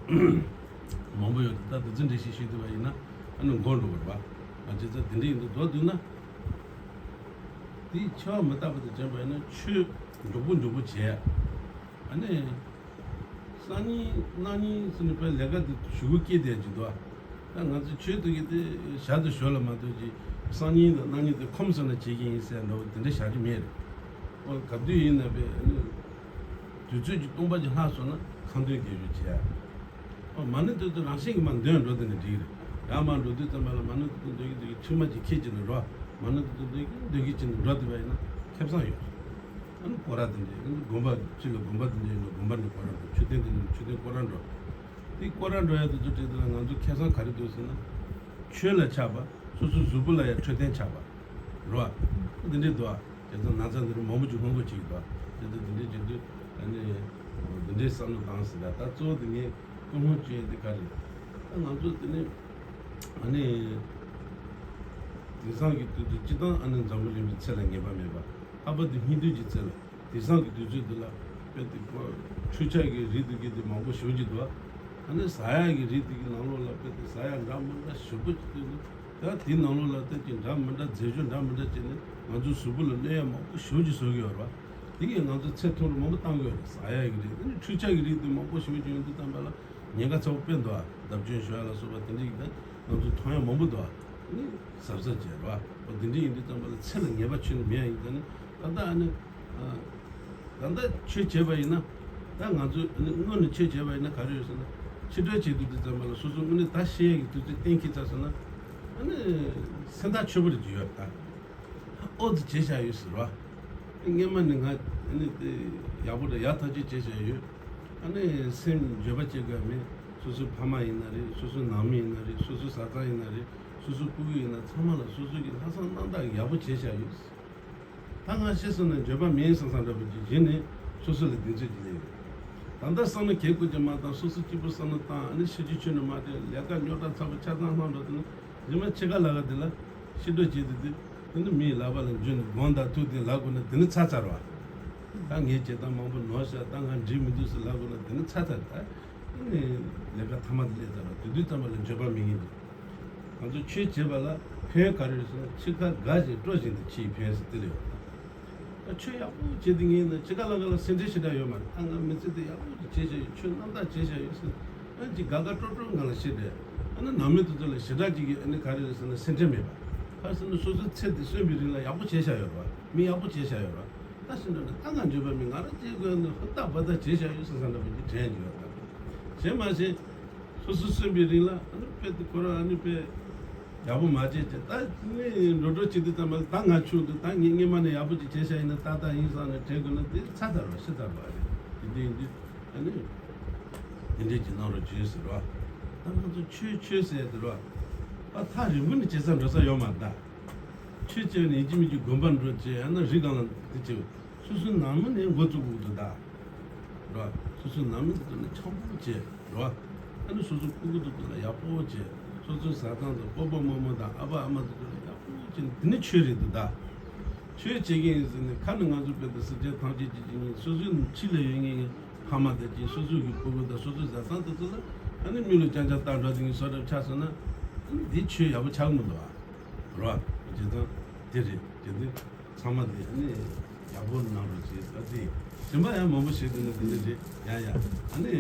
མང་པོ་ཡོད་དེ། ད་དེ་ཚོ་འགྲེལ་བཤད་ཞུས་ཐུབ་པ་ཡིན་ན་ཨ་ནི་འགོར་འགྲོ་གི་རེད་པ། ང་བྱས་ཙང་དེ་འདྲ་ཡིན་དུས་མདོར་བསྡུས་ན། དེའི་འཆི་བ་མི་རྟག་པ་དེ་དྲན་པ་ཡིན་ན་ཆོས་མགྱོགས་པོ་མགྱོགས་པོ་བྱས། ཨ་ནི། སང་ཉིན་གནངས་ཉིན་ཟེར་ནས་དཔེ་ལས་ཀ་དེ་ཞུ་གུ་སྐྱེས་བསྡད་ཀྱི་འདུག་ད་ང་ཚོ་ཆོས་དེ་གི་དེ་ཞར་དུ་ཞོར་ལ་མ་གཏོགས་ཀྱི་སང་ཉིན་དང་གནངས་ཉིན་དེ་ཁོམ་སོང་ན་བྱེད་ཀྱི་ཡིན་ཟེར་འདྲ་བོ་དེ་འདྲ་བཞག་རྒྱུ་མེད་རེད། ཨོ་ག་དུས་ཡིན་ན་དཔེ་ཨ་ནི། དུས་ཚོད་ཀྱི་སྟོང་པ་ཅིག་ལྷག་སོང་ན་ཁ་འདོན་དགེ་སྦྱོར་བྱེད་ཡ། ཨོ་མ་ཎི་དེ་ཚོ་རང་བཞིན་གྱིས་མར་འདོན་འགྲོ་དེ་ནི་འགྲིག་རེད། ཡར་མར་འགྲོ་དུས་ཙམ་པ་ལ་མ་ཎི་དེ་ཚོ་འདོན་གྱི་འདོན་གྱི་མཆིལ་མ་ཅིག་འཁྱེར་བྱས་ནས་འགྲོ། མ་ཎི་དེ་ཚོ་འདོན་གྱི་འདོན་གྱི་བྱས་ནས་འགྲོ་བསྡད་པ་ཡིན་ན་ཁེ་བཟང་ཡོད། ཨ་ནི་སྐོར་ར་དེ་འདྲས། ཨ་ནི་དགོན་པ་ཕྱི་ལ་དགོན་པ་དེ་འདྲས་ཡིན་ན་དགོན་པ་ནས་སྐོར་ར་འགྲོ། མཆོད་རྟེན་དེ་འདྲས་མཆོད་རྟེན་སྐོར་ར་འགྲོ། དེ་སྐོར་ར་འགྲོ་ཡ་དེ་ཚོ་དྲན་དུས་ལ་ང་ཚོ་ཁེ་བཟང་ག་རེ་འདུག་ཟེར་ན། ཆོས་ལ་ཆགས་པ། སོ་སོའི་གཟུགས་པོ་ལ་ཡང་འཕྲོད་བསྟེན་ཆགས་པ། རེད་བ། འདི་འདྲས་འདུག་ཨ། དེ་ཚོ་ན་ཚ་འདི་རུ་མང་པོ་ཅིག་སྔོན་འགོག་བྱེད་ཀྱི་འདུག་དེ་ཚོ་འདི་འདྲས་བྱེད་དུས་ཨ་ནི། འདི་འདྲས་བསམ་བློ་བཏང་ཟེར་ད། ད་གཙོ་བོ་དེ་ངས་ཀུན་སློང་བྱེད་ཡ་དེ་ག་རེད། ད་ང་ཚོ་དེ་ནས་ཨ་ནི། དེང་སང་གི་དུས་དུས་སྤྱི་བཏང་ཨ་ནི་འཛམ་བུ་གླིང་པའི་ཚེ་ལ་ངེས་པ་མེད་པ། ལྷག་པར་དུ་སྙིགས་དུས་ཀྱི་ཚེ་ལ། དེང་སང་གི་དུས་ཚོད་འདི་ལ་དཔེ་དེ་ཁོ་འཕྲུལ་ཆས་ཀྱི་རིགས་དེ་གི་དེ་མང་པོ་ཞེ་པོ་ཅིག་འདུག་ཨ་ནི་ཟ་ཡ་གི་རིགས་དེ་གི་ནང་ལོགས་ལ་དཔེ་དེ་ཟ་ཡ་འདྲ་མི་འདྲ་ཞེ་པོ་ཅིག་འདུག་ད་དེའི་ནང་ལོགས་ལ་ད་ཅིག་འདྲ་མི་འདྲ་རྫས་སྦྱོར་འདྲ་མི་འདྲ་བྱས་ནས་ང་ཚོའི་གཟུགས་པོ་ལ་གནོད་ཡ་མང་པོ་ཞེ་པོ་ཅིག་བཟོ་གི་ཡོད་རེད་བ། དེ་གིས་ང་ཚོ་ཚེ་ཐུང་རུ་མང་པོ་བཏང་གི་ཡོད་རེད། ཟ་ཡ་གི་རིགས་དེ་ནི་འཕྲུལ་ཆས་ཀྱི་རིགས་དེ་མང་པོ་ཞེ་པོ་ཅིག་ཡོང་དུས་ཙམ་པ་ལ་ཉེན་ཁ་ཚ་པོ་དཔེ་འདུག་ཨ། བརྡབ་སྐྱོན་ཞུ་ཡ་ལ་སོགས་པ་དེ་འདྲ་ཡིན་ད་ང་ཚོ་མཐོང་ཡ་མང་པོ་འདུག་ཨ། ནི་གཟབ་གཟབ་བྱས་རེད་བ། འོ་དེ་འདྲ་ཡིན་དུས་ཙམ་པ་ལ་ཚེ་ལ་ངེས་པ་ཁྱོན་ནས་མེད་ཡ་ཡིན་ད་ནི་ད་ལྟ་ཨ་ནི། ད་ལྟ་ཆོས་བྱས་པ་ཡིན་ན། ད་ང་ཚོས་ཨ་ནི་སྔོན་ནས་ཆོས་བྱས་པ་ཡིན་ན་ག་རེ་ཡོད་ཟེར་ན། ཕྱི་དྲོ་བྱེད་དུས་དུས་ཙམ་པ་ལ་སོ་སོ་དངོས་གནས་ད་ཤི་ཡ་གི་དུས་ཚོད་གཏན་འཁེལ་ཚར་སོང་ན། ཨ་ནི་སེམས་ཐག་ཆོད་པོ་རེ་ཅིག་ཡོད་ད། ཨོ་ཙི་བྱས་བཞག་ཡོད་ཟེར་བ། སྔན་མ་ནས་ང་ཨ་ནི་དེ་ཡག་པོ་འདྲ་ཡག་ཐག་ཆོད་བྱས་བཞག་ཡོད། ཨ་ནི་སེམས་འགྱོད་པ་སྐྱེ་དགོས་མེད། སོ་སོའི་ཕ་མ་ཡིན་ན་རེད། སོ་སོའི་ནང་མི་ཡིན་ན་རེད། སོ་སོའི་བཟའ་ཚང་ཡིན་ན་རེད། སོ་སོའི་སྤུ་གུ་ཡིན་ན་ཚང་མ་ལ་སོ་སོ་གི་ལྷག་བསམ་རྣམ་དག་ཡག་པོ་བྱས་བཞག་ཡོད། ད་ང་ཤི་སོང་ན་འགྱོད་པ་མེད་བསམ་བསམ་འདྲ་པོ་ཅིག་གཞི་ནས་སོ་སོ་ལ་གདེང་ཚོད་ཅིག་སླེབས་ཡོད། ད་ལྟ་བསམ་བློ་གལ་དགོས་ཀྱི་མ་བཏང་། སོ་སོ་གཅིག་པུ་བསམ་བློ་བཏང་། ཨ་ནི་ཤི་རྒྱུ་ཁྱོན་ནས་མ་དྲན། ལས་ཀ་རྙོག་དྲ་ཚ་པོ་ཆ་ཚང་ལྷག་འགྲོ་དུས་ན། རྗེས་མ་འཆི་ཁ་ལབ་ཡ་དེ་ལ་ཤི་འགྲོ་བྱེད་དུས་དེ། དེ་ནི་མིའི་ལག་པ་ལ་འཇུས་ནས་དགོངས་དག་ཐུགས་དེ་ལབ་དགོས་ན་དེ་ནི་ཚར་ཚར་བ། ད་ངས་བྱེད་སྟངས་མང་པོ་ནོར་ཤག་ད་ང་འགྲིག་མི་འདུག་ཟེར་ལབ་དགོས་ན་དེ་ནི་ཚར་ཚར། ད་ནི་ལས་ཀ་མཐའ་མ་དེ་སླེབས་ཚར་བ། དེ་དུས་ཙམ་པ་ལ་འགྱོད་པ་མེད་མཁན་དེ། ང་ཚོ་ཆོས་བྱེད་པ་ལ་ཕན་ག་རེ་རེད་ཟེར་ན། འཆི་ཁ་དགའ་ཞིང་སྤྲོ་བཞིན་དུ་འཆི་ཡི་ཕན་ཟེར་དེ་ལ་ཡོད། ད་ ཆོས་ཡག་པོ་བྱེད་དེ་ངས་ནི་ཕྱི་ཁ་ལ་ཁ་ལ་སེམས་ཁྲལ་ཞེ་དྲག་ཡོད་མ་རེད། ད་ང་མི་ཚེ་འདི་ཡག་པོ་ཅིག་བྱས་བཞག་ཡོད། ཆོས་རྣམ་དག་བྱས་བཞག་ཡོད་ཟེར། ཨ་ཅིག་དགའ་དགའ་སྤྲོ་སྤྲོ་ང་ལ་བཤད་བསྡད། ཨ་ནི་ནང་མི་དེ་ཚོ་ལ་ཞེ་དྲག་ཅིག་གིས་ཨ་ནི་ག་རེ་རེད་ཟེར་ན་སེམས་ཁྲལ་མེད་པ། ག་རེ་ཟེར་ན་སོ་སོའི་ཚེ་འདི་གསོན་པའི་རིང་ལ་ཡག་པོ་བྱས་བཞག་ཡོད་རེད་བ། མི་ཡག་པོ་བྱས་བཞག་ཡོད་རེད་བ། ད་ཕྱིན་འགྲོ་ནས་ད་ང་འགྱོད་པ་མེད། ང་རང་ཅིག་དགོས་ནི་ཧུར་ཐག་འབད་ཐག་བྱས་བཞག་ཡོད་ཟེར་བསམ་འདྲ་པོ་ཅིག་དྲན་གྱི་ཡོད་ད། གཞན་མ་གཞན། སོ་སོ་གསོན་པའི་རིང་ལ་ཨ་ནི་དཔེ་དེ་ཁོ་རང་ཨ་ནི་དཔེ་ཡག་པོ་མ་བྱས་ཀྱི་ད་ནི་འགྲོ་འགྲོ་བྱེད་དུས་ཙམ་པ་ལ་ད་ང་ཆུང་དུས་ད་ངས་སྔས་མ་ནས་ཡག་པོ་ཅིག་བྱས་བཞག་ཡིན་ན་ཏག་ཏག་ཡིན་བསམ་ནས་དྲན་དགོས་ན་དེ་ཚར་ཚར་བ་ཤི་ཚར་བ་རེད། དེ་འདྲ་ཡིན་དུས་ཨ་ནི་དེ་འདྲས་ཀྱི་གནང་རོགས་བྱོས་ཟེར་བ། ད་ང་ཚོ་ཆོས་ཆོས་ཟེར་དེ་རོ། ཨ་ཐག་རིང་པོ་ནས་བྱེད་ས་འགྲོ་ས་ཡོད་མ་རེད་ད། ཆོས་བྱས་ནས་ཡིན་གཅིག་མིན་གཅིག་དགོན་པར་འགྲོ་བྱས་ཡང་ན་རི་སྒང་ལ་དེ་བྱས། སོ་སོའི་ནང་མི་ནས་འགོ་བཙུགས་དགོས་འདུག་ད། རོ། སོ་སོའི་ནང་མི་དེ་ཚོ་ནས་འཆམ་པོ་བྱས་རོ། ཨ་ནི་སོ་སོའི་སྤུ་གུ་དེ་ཚོ་ལ་ཡག་པོ་བྱས། སོ་སོའི་བཟའ་ཚང་དང་སྤོ་བོ་རྨོ་མོ་དང་ཨ་ཕ་ཨ་མ་དེ་ཚོ་ལ་ཡག་པོ་བྱས་ནས་དེ་ནི་ཆོས་རེད་འདུག་ད། ཆོས་བྱེད་ཀྱི་ཡིན་ཟེར་ནས་ཁ་ནས་ང་ཚོ་དཔེ་དེ་སེམས་ཅན་ཐམས་ཅད་ཀྱི་སྤྱི་ཉིད་སོ་སོའི་ཕྱི་ལ་ཡོད་ངེས་ངེས་ཕ་མ་དང་གཅིག་སོ་སོ་གི་སྤུ་གུ་དང་སོ་སོའི་བཟའ་ཚང་དེ་ཚོ་ལ་ཨ་ནི་མི་ལ་རྐྱང་རྐྱང་བཏང་འགྲོ་དེ་ངས་བཟོ་འདྲ་ཆགས་སོང་ན་ཨ་ནི་འདི་ཆོས་ཡག་པོ་ཆགས་མི་འདུག་ཨ། རོ། བྱས་ཙང་དེ་རེད་དེ་འདི་ཚང་མ་དེ་ཨ་ནི་ཡག་པོ་གནང་རོགས་བྱེད་ད་དེ་གཞན་པ་ཡང་མང་པོ་ཞིག་འདུག་ན་དེ་འདྲ་རེད་ཡ་ཡ། ཨ་ནི་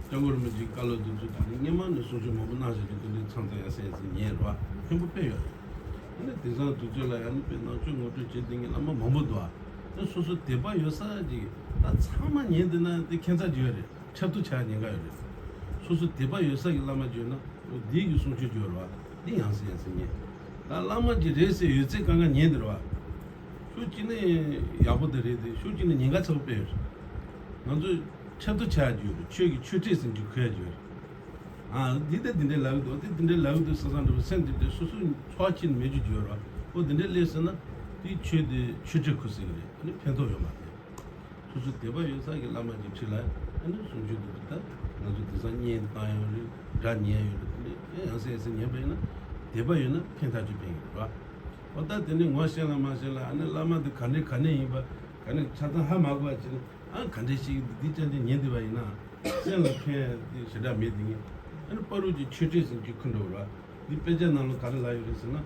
སྐྱབས་མགོན་རིན་པོ་ཆེའི་བཀའ་སློབ་དེ་ཚོ་ད་ནི་སྔས་མ་ནས་གསུང་ཆོས་མང་པོ་གནང་བཞག་རྒྱུ་དེ་འདྲའི་ཚང་ཚང་ཡ་སེ་ཡ་སེ་ཉན་རོ། ཕན་པོ་དཔེ་ཡོད་རེད། ཨ་ནི་དེང་སང་དུས་ཚོད་ལ་ཡང་ནི་དཔེ་ནང་ཆོས་ངོ་སྤྲོད་བྱེད་བསྡད་མཁན་བླ་མ་མང་པོ་འདུག་ཨ། ཨ་སོ་སོ་དད་པ་ཡོད་ས་ཅིག་ད་ཚང་མ་ཉན་བསྡད་ན་དེ་ཁྱད་མཚར་ཅིག་ཡོད་རེད། འཁྲབ་སྟོན་བྱ་ཉེན་ཁ་ཡོད་རེད། སོ་སོ་དད་པ་ཡོད་ས་གི་བླ་མ་བརྗོད་ན་འོ་འདི་གི་གསུང་ཆོས་བརྗོད་རོགས་འདི་ཡང་སེ་ཡང་སེ་ཉན། ད་བླ་མ་གི་རེད་ཟེར་ཡོད་ཚད་གང་ག་ཉན་འདི་རོགས། ཕྱོགས་གཅིག་ནས་ཡག་པོ་དེ་རེད་དེ་ཕྱོགས་གཅིག་ནས་ཉེན་ཁ་ཚ་པོ་དཔེ་ཡོད་རེད། ང་ཚོས་འཁྲབ་སྟོན་བྱ་རྒྱུ་ཡོད་རེད། ཆོས་ཀྱི་ཆོས་ཁྲིད་ཟེར་རྒྱུ་ཁོ་ཡ་རྒྱུ་ཡོད་རེད། ཨ་འདི་དེ་འདི་འདྲའི་ལབ་གི་འདུག་དེ་འདི་འདྲའི་ལབ་གི་འདུག་བསམ་བསམ་འདྲ་པོ་སེམས་འདི་འདྲའི་སོ་སོའི་ཚོགས་ཆེན་མེད་རྒྱུ་བརྗོད་རོགས་འོ་འདི་འདྲའི་སླེབས་སོང་ན་དེ་ཆོས་དེ་ཆོས་ཁྲིད་ཁུ་ཟེར་གི་རེད། ཨ་ནི་ཕན་ཐོགས་ཡོད་མ་རེད། སོ་སོ་དད་པ་ཡོད་ས་གི་བླ་མ་གི་ཁྲི་ལ་ཨ་ནི་གསུང་ཆོས་འདི་ད་ང་ཚོ་དེང་སང་བརྙན་བཏང་ཡོད་རེད། སྒྲ་ཉན་ཡོད་རེད། དེ་ནས་ཡང་སེ་ཡང་སེ་ཉན་པ་ཡིན་ན་དད་པ་ཡོད་ན་ཕན་ཐག་ཆོད་ཕན་གི་རེད་བ། འོ་ད་དེ་ནས་ངོ་ཤེས་ལ་མ་ཤེས་ལ་ཨ་ནི་བླ་མ་འདི་ག་འདྲས་ག་འདྲས་ཡིན་པ་ག་ནས་ཆ་ཚང་ཧ་མ་གོ་བ་བྱས་ནས་ཨ་ག་འདྲས་ཤིག་འདི་ཅན་དེ་ཉན་བསྡད་པ་ཡིན་ན་སེམས་ལ་ཕན་དེ་ཞེ་དྲག་མེད་དེ་ངས་ཨ་ནི་བར་དུ་གི་ཆོས་ཁྲིད་ཟེར་གྱི་ཁུ་འགྲོ་ར། འདི་དཔེ་ཆ་ནང་ལ་ག་རེ་ལབ་ཡོད་རེད་ཟེར་ན།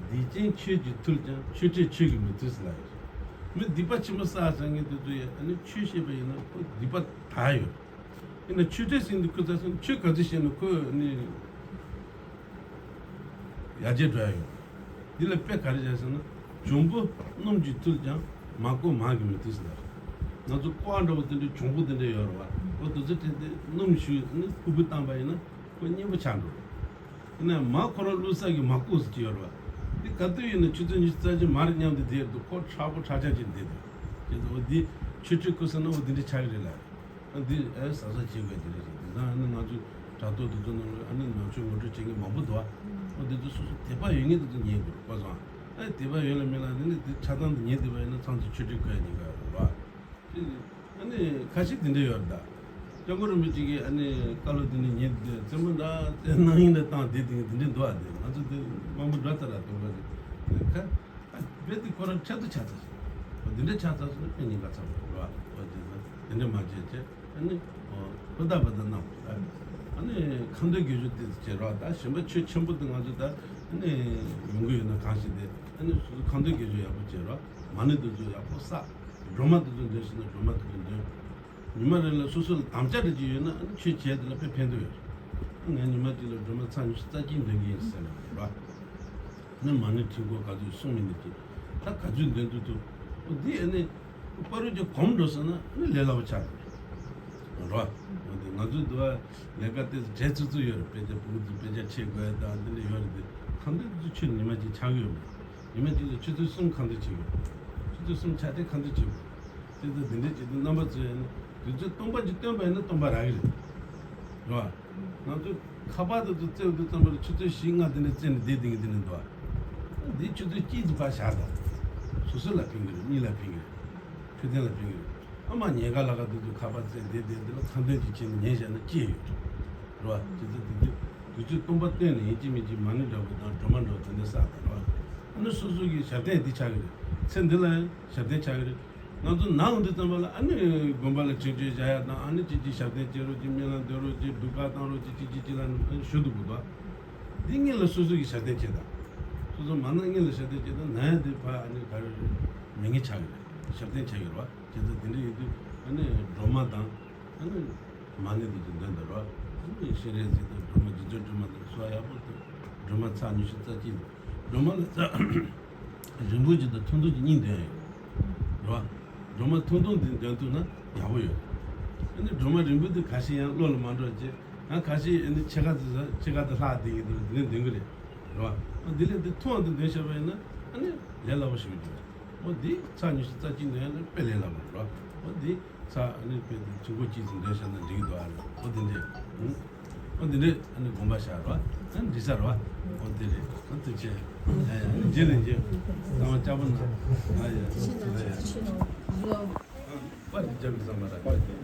སྡིག་ཅན་ཆོས་ཀྱིས་ཐུལ་ཀྱང་ཆོས་ཁྲིད་ཆོས་ཀྱིས་མི་ཐུལ་ཟེར་ལབ་ཡོད། མི་སྡིག་པ་ཆེན་པོ་བསགས་ཚར་མཁན་དེ་ཚོ་ཡང་ཨ་ནི་ཆོས་བཤད་པ་ཡིན་ན་ཁོ་སྡིག་པ་དག་ཡོད། ཡིན་ན་ཆོས་ཁྲིད་ཟེར་འདི་ཁོ་ཚ་སོང་ཆོས་ག་ཚོད་བཤད་ན་ཁོ་ནི་ཡར་རྒྱས་འགྲོ་ཡ་ཡོད། འདི་ལ་དཔེ་ག་རེ་བྱས་ཟེར་ན། འབྱུང་པོ་སྣུམ་གྱིས་ཐུལ་ཀྱང་མ་བསྐོལ་མར་གྱིས་མི་ཐུལ་ཟེར་ལབ། ང་ཚོ་ཀོ་བ་འདྲ་པོ་དེ་འདྲའི་འབྱུང་པོ་དེ་འདྲ་ཡོད་རེད་བ། ཁོ་དེ་ཚོ་ཁྲིད་དེ་སྣུམ་བཞུས་ནི་ཕུ་ཕུ་བཏང་པ་ཡིན་ན་ཁོ་མཉེན་པོ་ཆགས་འགྲོ་རེད། ཡིན་ན་མར་ཁོ་རང་བླུགས་ས་གི་མར་ཁུ་ཟེར་གྱི་ཡོད་རེད་བ། འདི་ག་དུས་ཡིན་ན་ཆུ་ཚོད་ཉི་ཤུ་རྩ་གཅིག་མར་མཉམ་དུ་བསྡད་འདུག་ཁོ་མཁྲེགས་པོ་ཁྲག་ཆག་ཅིག་བསྡད་འདུག་དེ་ཚོ་འོ་འདི་ཆོས་ཁྲིད་ཁུ་ཟེར་ན་འོ་འདི་འདྲ་ཆགས་ཀྱི་རེད་ལ། ཨ་འདི་ཨེ་ཟ་ཟ་བྱེད་དགོས་དེ་རེད་ཅེས་དེང་སང་ཨ་ནི་ང་ཚོའི་དྲ་ཐོག་དེ་ཚོ་ནང་ལ་ཨ་ནི་ནང་ཆོས་ངོ་སྤྲོད་བྱེད་མཁན་མང་པོ་འདུག་ཨ། ཨོ་དེ་ཚོ་སོ་སོ་དད་པ་ཡོད་མཁན་དེ་ཚོ་ཉན་དགོས་རེད་གོ་སོང་ཨ། ཨེ་དད་པ་ཡོད་ལ་མེད་ལ་དེ་ནི་དེ་ཆ་ཚང་དུ་ཉན་བསྡད་པ་ཡིན་ན་ཚང་ཚོ་ཆོས་ཁྲིད་གོ་ཡ་ཉེན་ཁ་ཡོད་རེད་བ། ཨ་ནི་ཁ་ཤས་དེ་འདྲ་ཡོད་རེད་ད། སྐྱབས་མགོན་རིན་པོ་ཆེ་གིས་ཨ་ནི་བཀའ་སློབ་དེ་ནི་ཉན་བསྡད་བཙན་པོ་འདྲ་བཙན་གནང་ཡིན་ན་བཏང་བསྡད་དེ་དེ་འདྲ་འདུག་ཨ། དེ་ང་ཚོ་དེ་དམའ་མོ་འདྲ་ལྟ་ར་དུང་པ་དེ་ཁ། ཨ་རྦད་དེ་ཁོ་རང་འཕྲལ་དུ་ཆགས་ཚར་སོང་། འདི་འདྲ་ཆགས་ཚར་སོང་ན་དཔེ་ཉེན་ཁ་ཚ་པོ་རེད་བ། འོ་དེ་ཚོ་དེ་འདྲ་མ་བྱས་བྱས་ཨ་ནི་ཧུར་ཐག་འབད་ཐག་གནང་དགོས་རེད། ཨ་ནི་ཁ་འདོན་དགེ་སྦྱོར་དེ་ཚོ་བྱེད་རོགས། ད་གཞན་པ་ཆོས་ཆེན་པོ་དེ་ང་ཚོ་ད་ཨ་ནི་ཡོང་གི་ཡོད་ན་གང་ཞིག་དེ་ཨ་ནི་སོ་སོ་ཁ་འདོན་དགེ་སྦྱོར་ཡག་པོ་བྱེད་རོགས། མ་ཎི་དེ་ཚོ་ཡག་པོ་བསགས། སྒྲོལ་མ་དེ་ཚོ་འདོན་ཤེས་ན་སྒྲོལ་མ་དེ་ཚོ་འདོན། ཉི་མ་རེ་ལ་སོ་སོ་ལ་དམ་བཅའ་འདྲ་ཅིག་ཡོད་ན་ཨ་ནི་ཆོས་བྱས་དེ་ལ་དཔེ་ཕན་ཐོགས་ཡོད་རེད། ང་ཉི་མ་གཅིག་ལ་སྒྲོལ་མ་ཚར་ཉི་ཤུ་རྩ་གཅིག་འདོན་གྱི་ཡིན་ཟེར་ནས་རེད་བ། ནི་མ་ཎི་ཁྲི་སྐོར་ག་ཚོད་གསུངས་མིན་ནི་ཅི། ད་ག་ཚོད་འདོན་ཐུབ་ཐུབ། འོ་འདི་ཨ་ནི་པ་རུ་གྱི་གོམ་འགྲོ་སོང་ན་ནི་ལས་སླ་པོ་ཆགས་ཀྱི་རེད། རོ། འོ་འདི་ང་ཚོའི་འདི་བ་ལས་ཀ་དེ་བྲེལ་ཚུགས་ཚུགས་ཡོད་རེད། དཔེ་ཆ་ཕྲུ་གུ་ཚོ་དཔེ་ཆ་ཁྲིད་དགོས་དང་འདི་འདྲ་ཡོད་རེད་དེ། ཁ་འདོན་ཚོ་ཆུ་ཉི་མ་གཅིག་ཆགས་ཀྱི་ཡོད་མ་རེད། ཉི་མ་གཅིག་ལ་ཆུ་ཚོད་གསུམ་ཁ་འདོན་བྱེད་དགོས། ཆུ་ཚོད་གསུམ་ཆ་དེ་ཁ་འདོན་བྱེད་དགོས། དེ་ཚོ་འདི་འདྲ་བྱེད་དུས་རྣམ་པ་ཚོས་ནི་དུས་ཚོད་སྟོང་པ་གཅིག་བཏོན་པ་ཡིན་ན་སྟོང་པ་རག་གི་རེད། རོ། ང་ཚོ་ཁ་པར་དེ་ཚོ་བཙལ་དུས་ཙམ་པ་ལ་ཆུ་ཚོད་བཞི་ལྔ་དེ་འདྲ་བཙལ་ནས་བསྡད་བསྡད་ཀྱི་འདི་འདྲ་འདུག་ཨ། འདི་ཆུ་ཚོད་གཅིག་ཙམ་ཕར་བཞག་དང་། སོ་སོ་ལ་ཕན་གྱི་རེད། གཉིས་ལ་ཕན་གྱི་རེད། འཕྲོད་བསྟེན་ལ་ཕན་གྱི་རེད། ཨ་མ་ཉལ་ཁ་ལ་ཁ་དེ་ཚོ་ཁ་པར་བཙལ་བསྡད་བསྡད་འདི་ལ་ཁ་འདོན་ཅིག་བྱས་ནས་ཉན་བཞག་ན་ཅི་ཡོད་རེད། རོ། དེ་ཚོ་དེ་དུས་དུས་ཚོད་སྟོང་པ་བཏོན་ནས་ཡིན་གཅིག་མིན་གཅིག་མ་ཎི་འདྲ་པོ་དང་སྒྲོལ་མ་འདྲ་པོ་དེ་འདྲ་བསགས་དང་རོ། ཨ་ནི་སོ་སོ་གི་ཞབས་བརྟན་འདི་ཆགས་ཀྱི་རེད། ཚེ་འདི་ལ་ཡང་ཞབས་བརྟན་ཆགས་ཀྱི་རེད། ང་ཚོ་ནང་འདི་ཙམ་པ་ལ་ཨ་ནི་དགོན་པ་ལ་ཆིག་ཆོད་བྱ་ཡ་དང་ཨ་ནི་ཅིག་ཅིག་ཞབས་བརྟན་བྱེད་རོགས་ཅིག་སྨོན་ལམ་འདོན་རོགས་ཅིག་སྒྲུབ་ཁག་བཏང་རོགས་ཅིག་ཅིག་ཅིག་ཅིག་ལ་ཨ་ནི་ཞུ་འདུག་གོ་དོ། འདི་སྔོན་ལ་སོ་སོ་གི་ཞབས་བརྟན་བྱེད་དང་། སོ་སོ་མ་ན་སྔོན་ལ་ཞབས་བརྟན་བྱེད་དང་ན་ཡ་འདི་ཕ་ཨ་ནི་ག་རེ་རེད། མི་ངན་ཆགས་ཀྱི་རེད། ཞབས་བརྟན་ཆགས་ཀྱི་རེད་བ། བྱས་ཙང་དེ་འདྲ་ཡིན་དུས་ཨ་ནི་སྒྲོལ་མ་དང་ཨ་ནི་མ་ཎི་འདི་ཚོ་འདོན་དགོས་རེད་བ། ཨ་ནི་སྤྱན་རས་གཟིགས་དང་སྒྲོལ་མ་རྗེ་བཙུན་སྒྲོལ་མ་དང་གསོལ་བ་ཡག་པོ་འདུག་སྒྲོལ་མ་ཚར་ཉི་ཤུ་རྩ་གཅིག་སྒྲོལ་མ་ལ་རྩ་རིང་པོ་ཅིག་དང་ཐུང་ཐུང་ཅིག་གཉིས་འདོན་ཡོད་རེད་བ། སྒྲོལ་མ་ཐུང་ཐུང་འདི་འདོན་ཐུབ་ན་ཡག་པོ་ཡོད། ཨ་ནི་སྒྲོལ་མ་རིང་པོ་འདི་ཁ་ཤས་ཡང་བློ་ལ་མ་འགྲོ་བྱས། ཡང་ཁ་ཤས་ཨ་ནི་ཕྱེད་ཀ་དེ་ཕྱེད་ཀ་དེ་ལྷག་བསྡད་ཀྱི་འདུག་དེ་ནས་འདོན་གི་རེད། རེད་བ། ཨ་འདི་ལས་འདི་ཐུང་བ་འདི་འདོན་ཤེས་པ་ཡིན་ན་ཨ་ནི་ལས་སླ་པོ་ཞིག་འགྲོ། འོ་འདི་ཚར་ཉི་ཤུ་རྩ་གཅིག་འདོན་ཡ་ནི་དཔེ་ལས་སླ་པོ་རེད་བ། འོ་འདི་ཚར་ཨ་ནི་དཔེ་དེ་ཆུ་འགོ་གཅིག་ཙམ་འདོན་བཞག་ན་འགྲིག་གི་འདུག་ཨ་རེད། འོ་འདི་འདྲས། ཨ་འདི་འདྲས་ཨ་ནི་དགོངས་པ་བཞག་རེད་བ། ཨ་ནི་འགྲིག་ས་རེད་བ། འོ་འདི་རེད། ཨ་ཐུགས་རྗེ་ཆེ། ཡ་ཡ་ཨ་ནི་རྗེས་ལ་མཇལ། གཙང་མ་ལྕགས་པོ་ན། ཨ་ཡ་ཡ་ཡ། པར་འདི་རྒྱབ་ཀྱི་ས་མ་རེད། པར་འདི།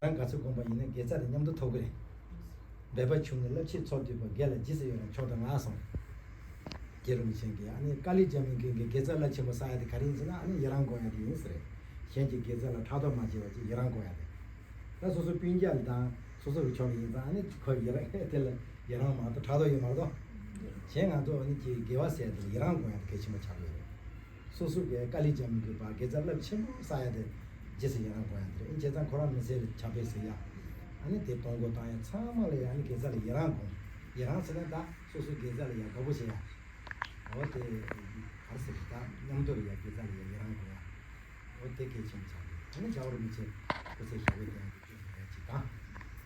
རང་དགའ་ཚོད་སྒོམ་པ་ཡིན་ན་དགེ་རྩ་དང་མཉམ་དུ་ཐོབ་ཀྱི་རེད། འབད་པ་ཆུང་ངུས་རླབས་ཆེའི་ཚོགས་བསྡུས་པ། དགེ་ལ་ཇི་སྲིད་ཡོད་རུང་མཆོག་ཏུ་བསྔགས་གསུངས། རྗེ་རིན་པོ་ཆེ་གིས་ཨ་ནི་ཀ་ལི་བྱམས་མའི་མགོན་གྱི་དགེ་རྩ་རླབས་ཆེན་པོ་བསགས་ཡ་དེ་ག་རེ་ཡིན་ཟེར་ན་ཨ་ནི་ཡི་རང་སྒོམ་ཡ་དེ་ཡིན་ཟེར། གཞན་གྱི་དགེ་རྩ་ལ་ཕྲག་དོག་མ་བྱེད་པ་ཅིག་ཡི་རང་སྒོམ་ཡ་དེ། ད་སོ་སོ་སྤུན་ཀྱག་ལ་དང་སོ་སོ་གི་ཕྱོགས་ལ་ཡིན་ཙང་ཨ་ནི་ཁོ་ཡི་རང་དེ་ལ་ཡི་རང་མ་གཏོགས་ཕྲག་དོག་ཡོད་མ་གཏོགས། གཞན་ང་ཚོ་ཨ་ནི་ཀྱི་དགེ་བ་ཟེར་ཡ་དེ་ལ་ཡི་རང་སྒོམ་ཡ་དེ་གལ་ཆེན་པོ་ཆགས་ཀྱི་ཡོད་རེད། སོ་སོ་གིས་ཀ་ལི་བྱམས་མགོན་པ་དགེ་རྩ་རླབས་ཆེན་པོ་བསགས་ཡ་དེ་ཇི་སྲིད་ཡི་རང་སྒོམ་ཡ་དེ་རེད། ཨིན་བྱས་ཙང་ཁོ་རང་མི་ཚེ་ལ་ཆགས་པའི་ཟེར་ཡ། ཨ་ནི་དེ་གཏོང་སྒོ་བཏང་ཡ་ཚང་མ་ལ་ཡ་ཨ་ནི་དགེ་རྩ་ལ་ཡི་རང་སྒོམ། ཡི་རང་ཟེར་ན་ད་སོ་སོ་དགེ་རྩ་ལ་ཡ་དགའ་པོ་བྱེད་ཡ། འོ་དེ་ག་རེ་ཟེར་ད་མཉམ་དུ་ལ་ཡ་དགེ་རྩ་ལ་ཡ་ཡི་རང་སྒོམ་ཡ། འོ་དེ་གལ་ཆེན་པོ་ཆགས་འདུག་ཨ་ནི་རྒྱལ་བ་རིན་པོ་ཆེ་སྐུ་ཚེ་ཞབས་པད་བརྟན་ཡ་དེ་སྐྱོན་མེད་ཅིག་དང་།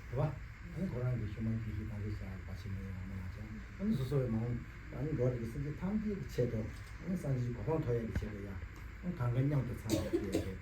རེད་བ། ཨ་ནི་ཁོ་རང་གི་ཤུལ་མ་དགེ་བཤེས་དམ་པའི་ཤ་བ་ཆེན་མོ་ཡང་མ་ལ་ཅང་ཨ་ནི་སོ་སོ་བའི་མ་འོངས་ཨ་ནི་འགྲོ་བ་རིགས་ཀྱི་སེམས་ཅན་ཐམས་ཅད་ཀྱི་ཆེད་དུ་ཨ་ནི་སངས་རྒྱས་གོ་འཕང་ཐོབ་ཡ་གི་ཆེད་དུ་ཡང་ཨ་ནི་གང་ག་མཉམ་དུ་ཚང་བའི་དེ་ཡ་དེ་